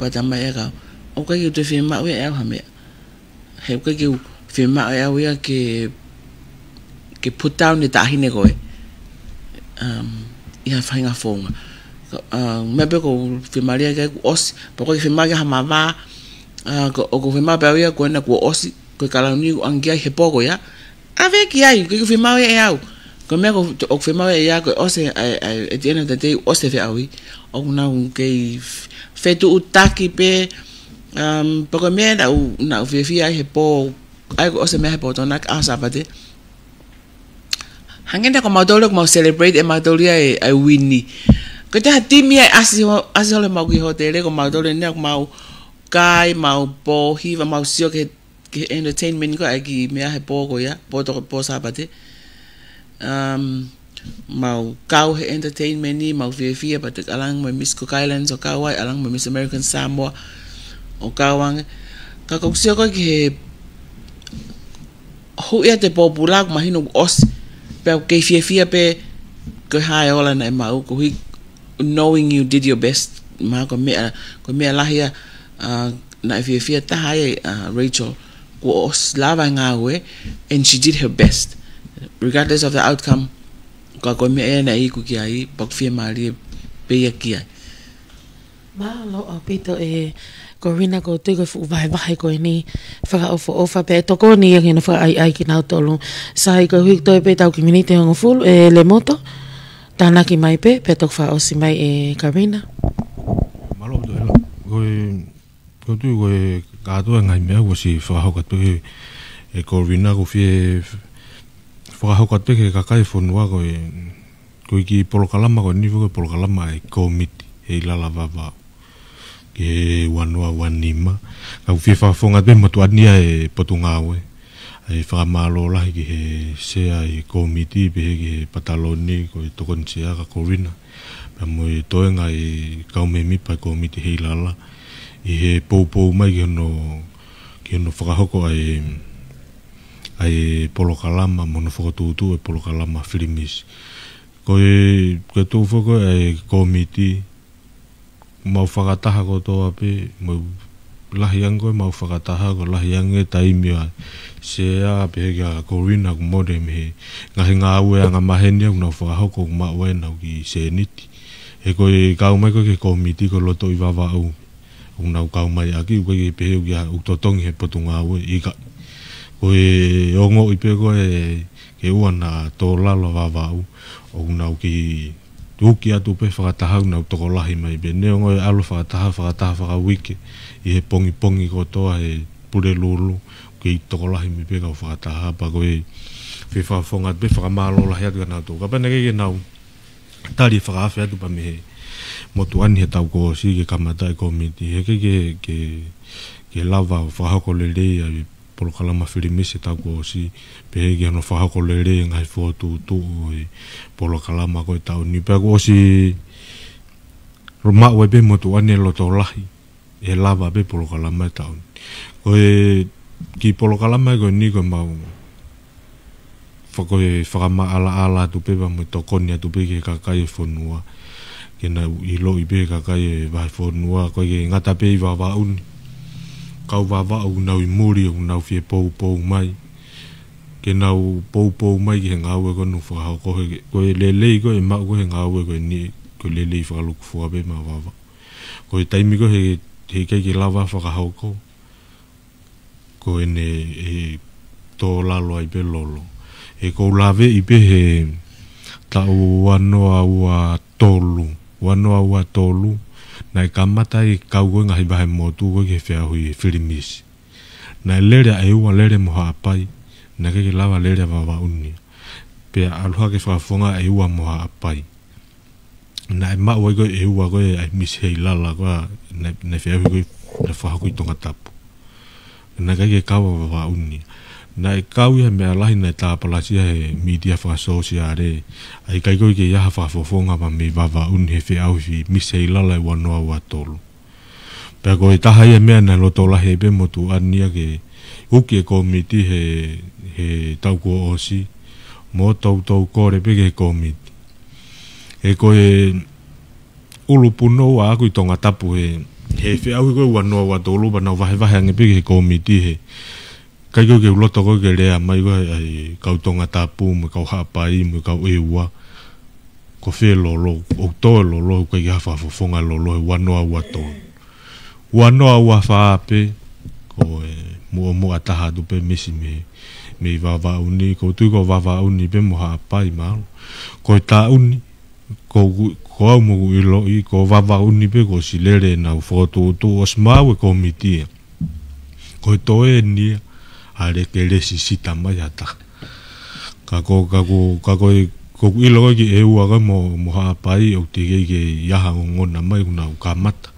Pea tala mai ʻe ia kiate au, ʻoku ʻikai ke u toe fiemaʻu ia ʻe au ha meʻa. He ʻoku ʻikai ke u fiemaʻu ʻe au ia ke, ke put down e taʻahine ko ē. Um, ʻi ha faʻahinga founga. Ka, uh, meʻa pē ʻoku ou fiemālie ki ai kuo ʻosi, pea ʻoku ʻikai ke fiemaʻu ki ai ha mavā, uh, ko, ʻoku ou fiemaʻu pē au ia ko ena kuo ʻosi, ko e kalauni ʻoku ʻange ki ai he pō ko ia. ʻAve ki ai, ʻoku ʻikai ke u fiemaʻu ia ʻe au. Ko e meʻa ko ē ʻoku fiemaʻu ia ko e ʻosi, ʻa e, ʻa e, at the end of the day, ʻosi e feʻauhi. ʻOku nau kei f-, fetuʻutaki pē, um, pea ko e meʻa naʻa ku, naʻa ku fiefia ai he pō, ʻa ia ko e ʻosi e meʻa he pō Tokonaki, ʻaho Sāpate. Hangē naʻa ko mautolu, ko mau celebrate ʻe mautolu ia e, e wini. Ko e taha timi ia ʻe ʻasi ho-, ʻasi holo ʻemau kiʻi hōtele, ko mautolu eni, ko mau kai, mau pō hiva, mau sio ki he, ki he entertainment ko ē ʻa e kiʻi meʻa he pō ko ia, pō Toko-, pō Sāpate. Um, mau kau he entertainment ni, mau fiefia, pea te ʻalu ange mo e Miss Cook Islands ʻo kau ai, ʻalu ange mo e Miss American Samoa ʻo kau ange. Ka ʻoku ou sio ko ē ki he huʻi atu e pōpula, ʻoku mahino kuo ʻosi. Pea ʻoku kei fiefia pē ko e hā e ola naʻe maʻu, koeʻuhi knowing you did your best. Mahalo ko e meʻa, ko e meʻa lahi ia, uh, naʻe fiefia taha ai, uh, Rachel, kuo ʻosi lava e ngāue, and she did her best. Regardless of the outcome, ka ko e meʻa ia naʻe iku ki ai, pea ʻoku fiemālie pē ia ki ai. Mālō ʻaupito ʻe Corina, ʻoku ou tui ko e fuʻu vahevahe ko eni fakaʻofoʻofa pea ʻe tokoni ia ki hono fakaʻaiʻai kinautolu. Sai, koeʻuhi ko e toe pē ʻetau kiʻi miniti ʻe hongofulu, ʻe Lemoto, tānaki mai pē, pea toki fakaʻosi mai ʻe Corina. Mālō ʻaupito, Hela. Ko e, ʻoku ou tui ko e kātoa e ngaahi meʻa kuo ʻosi fakahoko atu ʻe, ʻe Corina, ʻoku ou fie fakahoko atu ki he kakai e fonua ko e, ko e kiʻi polokalama ko eni foki ko e polokalama ʻa e kōmiti Heilala Vavaʻu ki he ua noa ua nima. Ka ʻoku ou fie fakafofonga atu pē motuʻa ni ʻa e Potungāue, ʻa e fakamālō lahi ki he sea ʻo e kōmiti, pehē ki he pataloni, ko e tokoni sea ko Corina, pea mo e toenga e kau mēmipa ʻo e kōmiti Heilala, ʻi he poupou mai ki hono, ki hono fakahoko ʻa e, ʻa e polokalama, mo hono fokotuʻutuʻu e polokalama Filimisi. Ko e, ko e tuʻu foki ʻa e kōmiti, mau fakataha kotoa pē, mo e lahi ange ko ē ʻemau fakataha, ko e lahi ange e taimi ʻa e sea, pehē kia Corina, ʻoku mole mei he ngaahi ngāue angamaheni ʻoku nau fakahoko, ʻoku maʻu ai ʻenau kiʻi sēniti. He ko e kau mai ko ē ki he kōmiti ko e lotoʻi Vavaʻu ʻoku nau kau mai ʻaki, ʻoku ʻikai ke pehē ʻoku ʻi ai ha ʻū totongi he Potungāue, ʻikai. Ko e ongoʻi pē ko ē ke ʻoua naʻa tō lalo ʻa Vavaʻu, ʻoku nau kei uki atu pē fakataha, ʻoku nau tokolahi mai pē. Neongo e ʻalu fakataha, fakataha fakauike ʻi he pongipongi kotoa he Pulelulu, kei tokolahi mai pē kau fakataha, pea ko e fie fakafofonga atu pē fakamālō lahi atu kia nautolu. Kapau naʻe ʻikai ke nau tali e fakaafe atu pea mei he motuʻa ni he taʻu kuo ʻosi ke kamata e kōmiti, heʻikai ke, ke, ke lava ʻo fakahoko lelei ʻa e polokalama Filimisi he taʻu kuo ʻosi, pehē ki hono fakahoko lelei e ngaahi fokotuʻutuʻu ʻo e polokalama ko ē he taʻu ni. Pea kuo ʻosi maʻu ai pē motuʻa ni e loto lahi ʻe lava pē polokalama he taʻu ni. Ko e kiʻi polokalama ko eni ko ʻemau faka-, ko e fakamaʻalaʻala atu pē pea mo e tokoni atu pē ki he kakai e fonua, ke nau ʻiloʻi pē kakai e vahefonua, ʻoku ʻikai ke ngata pē ʻi Vavaʻu ni. Kau Vavaʻu ʻoku nau ʻi muli, ʻoku nau fie poupou mai, ke nau poupou mai ki he ngāue ko ē ʻoku nau fakahoko, he ko e lelei ko ē ʻe maʻu ko ē he ngāue ko eni, ko e lelei fakalūkufua pē maʻa Vavaʻu. Ko e taimi ko ē he, heʻikai ke lava fakahoko, ko ʻene, ʻe tō lalo ai pē lolo. He ʻoku ou laveʻi pē he taʻu ua noa ua tolu, ua noa ua tolu, naʻe kamata ai e kau ko ē ngaahi vahemotu ko ē ki he feʻauhi Filimisi. Naʻe lele ʻa ʻEua, lele mo Haʻapai, naʻe ʻikai ke lava lele ʻa Vavaʻu ni. Pea ʻalu hake fakafofonga ʻEua mo Haʻapai. Naʻe maʻu ai ko ē ʻEua ko ē ʻa e Miss Heilala ko ē, naʻe, naʻe feʻauhi ko ē, naʻe fakahoko ʻi Tongatapu. Naʻe ʻikai ke kau ʻa Vavaʻu ni. Naʻe kau ia he meʻa lahi naʻe tāpalasia he mītia fakasōsiale, ʻa e ʻikai ko ē ke ʻi ai ha fakafofonga pea mei Vavaʻu ni he feʻauhi Miss Heilala ʻi ua noa ua tolu. Pea ko e taha ia e meʻa naʻe loto lahi ai pē motuʻa ni ia ke uki e kōmiti he, he taʻu kuo ʻosi, mo toutou kole pē ki he kōmiti. He ko e ʻulupunou ʻaʻaku ʻi Tongatapu he, he feʻauhi ko ē ua noa ua tolu pea nau vahevahe ange pē ki he kōmiti he ʻikai ko ē ke u loto ko ē ke lea mai ko ē ʻa e kau Tongatapu mo e kau Haʻapai mo e kau ʻEua. Ko fē lolo, ʻoku tō e lolo, ʻoku ʻikai ke ʻi ai ha fakafofonga lolo he ua noa ua tolu. Ua noa ua fā pē, ko e muʻomuʻa taha atu pē Misi mei, mei Vavaʻu ni, ʻoku ou tui ko Vavaʻu ni pē mo Haʻapai mahalo. Ko e taʻu ni, ko, ko au mo ʻeku ʻiloʻi, ko Vavaʻu ni pē kuo ʻosi lele ʻenau fokotuʻutuʻu, ʻosi maʻu e kōmiti ia. Ko e toe eni ia, ʻa e lele ke lele sisita mai ha taha. Ka ko, ka ko, ka ko e, ko ʻeku ʻilo ko ē ki he ua ko ē mo, mo Haʻapai, ʻoku teʻeki ke ʻi ai ha ongona mai, kuo nau kamata.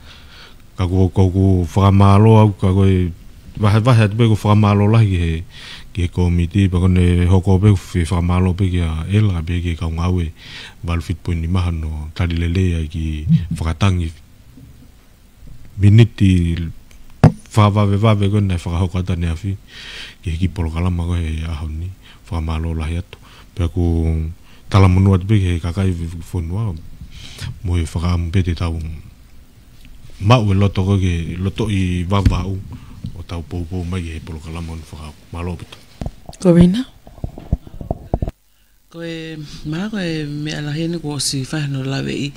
Ka ko, ko ʻeku fakamālō au, ka ko e vahevahe atu pē ʻeku fakamālō lahi ki he, ki he kōmiti, pea ko ʻene hoko pē ʻeku fakamālō pē kia ʻEla, pea ki he kau ngāue valu fitu poini nima hono tali lelei ai ki he fakatangi miniti fakavavevave ko ē naʻe fakahoko atu ʻaneafi ki he kiʻi polokalama ko ē he ʻaho ni. Fakamālō lahi atu. Pea ʻoku ou talamonū atu pē ki he kakai fonua mo e fakaʻamu pē te tau maʻu e loto ko ē ke lotoʻi Vavaʻu ʻo tau poupou mai ki he polokalama ʻo fakahoko. Mālō ʻaupito. Ko Rina? Ko e, mahalo ko e meʻa lahi eni kuo ʻosi fai hono laveʻi,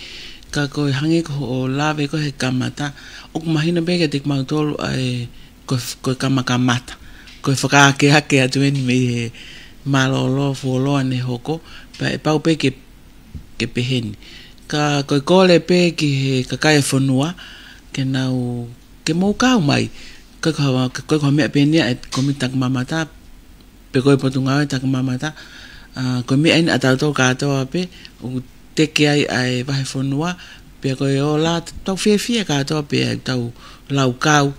ka ko e hangē ko hoʻo lave ko ē he kamata, ʻoku mahino pē kiate kimautolu ʻa e, ko e, ko e kamakamata, ko e fakaakeake atu eni mei he mālōlō fuoloa naʻe hoko, pea ʻe pau pē ke, ke pehē ni. Ka ko e kole pē ki he kakai e fonua, ke nau, ke mou kau mai, ko e ko ha, ko e ko ha meʻa pē eni ʻa e kōmiti takimamata, pe ko e potungāue takimamata, ʻa, ko e meʻa eni ʻatautolu kātoa pē, ʻoku teke ai ʻa e vahefonua, pea ko e ola, tau fiefia kātoa pē ʻa ʻetau laukau,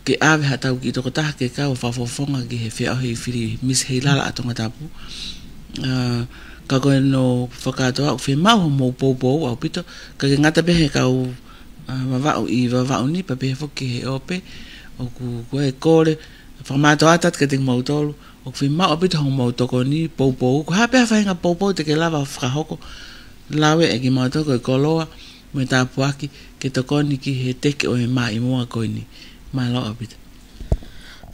ke ʻave haʻatau kiʻi tokotaha ke kau ʻo fakafofonga ki he feʻauhi fili Misi Heilala ʻa Tongatapu. ʻA, ka ko ʻeku fakakātoa ʻoku fiemaʻu hoʻomou poupou ʻaupito, ʻikai ke ngata pē he kau, ʻa, Vavaʻu ʻi Vavaʻu ni, pea pehē foki ki he ʻope, ʻoku, ko e kole, fakamātoato atu kiate kimoutolu, ʻoku fiemaʻu ʻaupito hoʻomou tokoni, poupou, ko e hā pē ha faʻahinga poupou te ke lava fakahoko, lau ʻe kimautolu ko e koloa, mo e tāpuaki, ke tokoni ki he teke ʻo e mā ʻi muʻa ko eni. Mālō ʻaupito.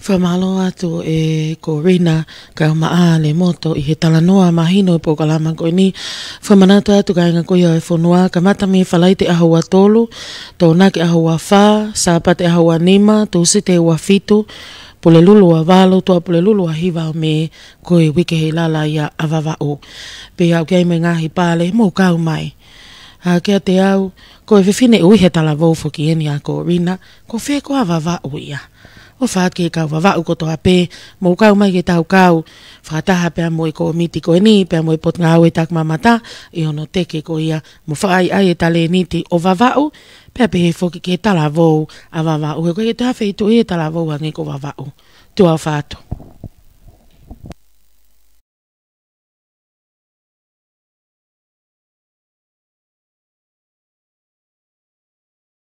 Fakamālō atu ʻe Corina Kaumaʻalemoto ʻi he talanoa mahino e polokalama ko eni. Fakamanatu atu kāinga ko ia ʻo e fonua, kamata mei Falaite ʻaho ua tolu, Tokonaki ʻaho ua fā, Sāpate ʻaho ua nima, Tūsite ua fitu, Pulelulu ua valu, Tuʻapulelulu ua hiva ʻo Mē, ko e Uike Heilala ia ʻa Vavaʻu. Pea ʻoku ʻi ai mo e ngaahi pale, mou kau mai. ʻA, kiate au, ko e fefine ʻuhi he talavou foki eni ʻa Corina, ko fē koā Vavaʻu ia. ʻOfa atu ki he kau Vavaʻu kotoa pē, mou kau mai ke tau kau fakataha pea mo e kōmiti ko eni, pea mo e potungāue takimamata, ʻi hono teke ko ia, mo fakaʻaiʻai e talēniti ʻo Vavaʻu, pea pehē foki ki he talavou ʻa Vavaʻu, he ʻoku ʻikai ke toe ha feituʻu ʻi he talavou hangē ko Vavaʻu. Tuʻa ʻofa atu.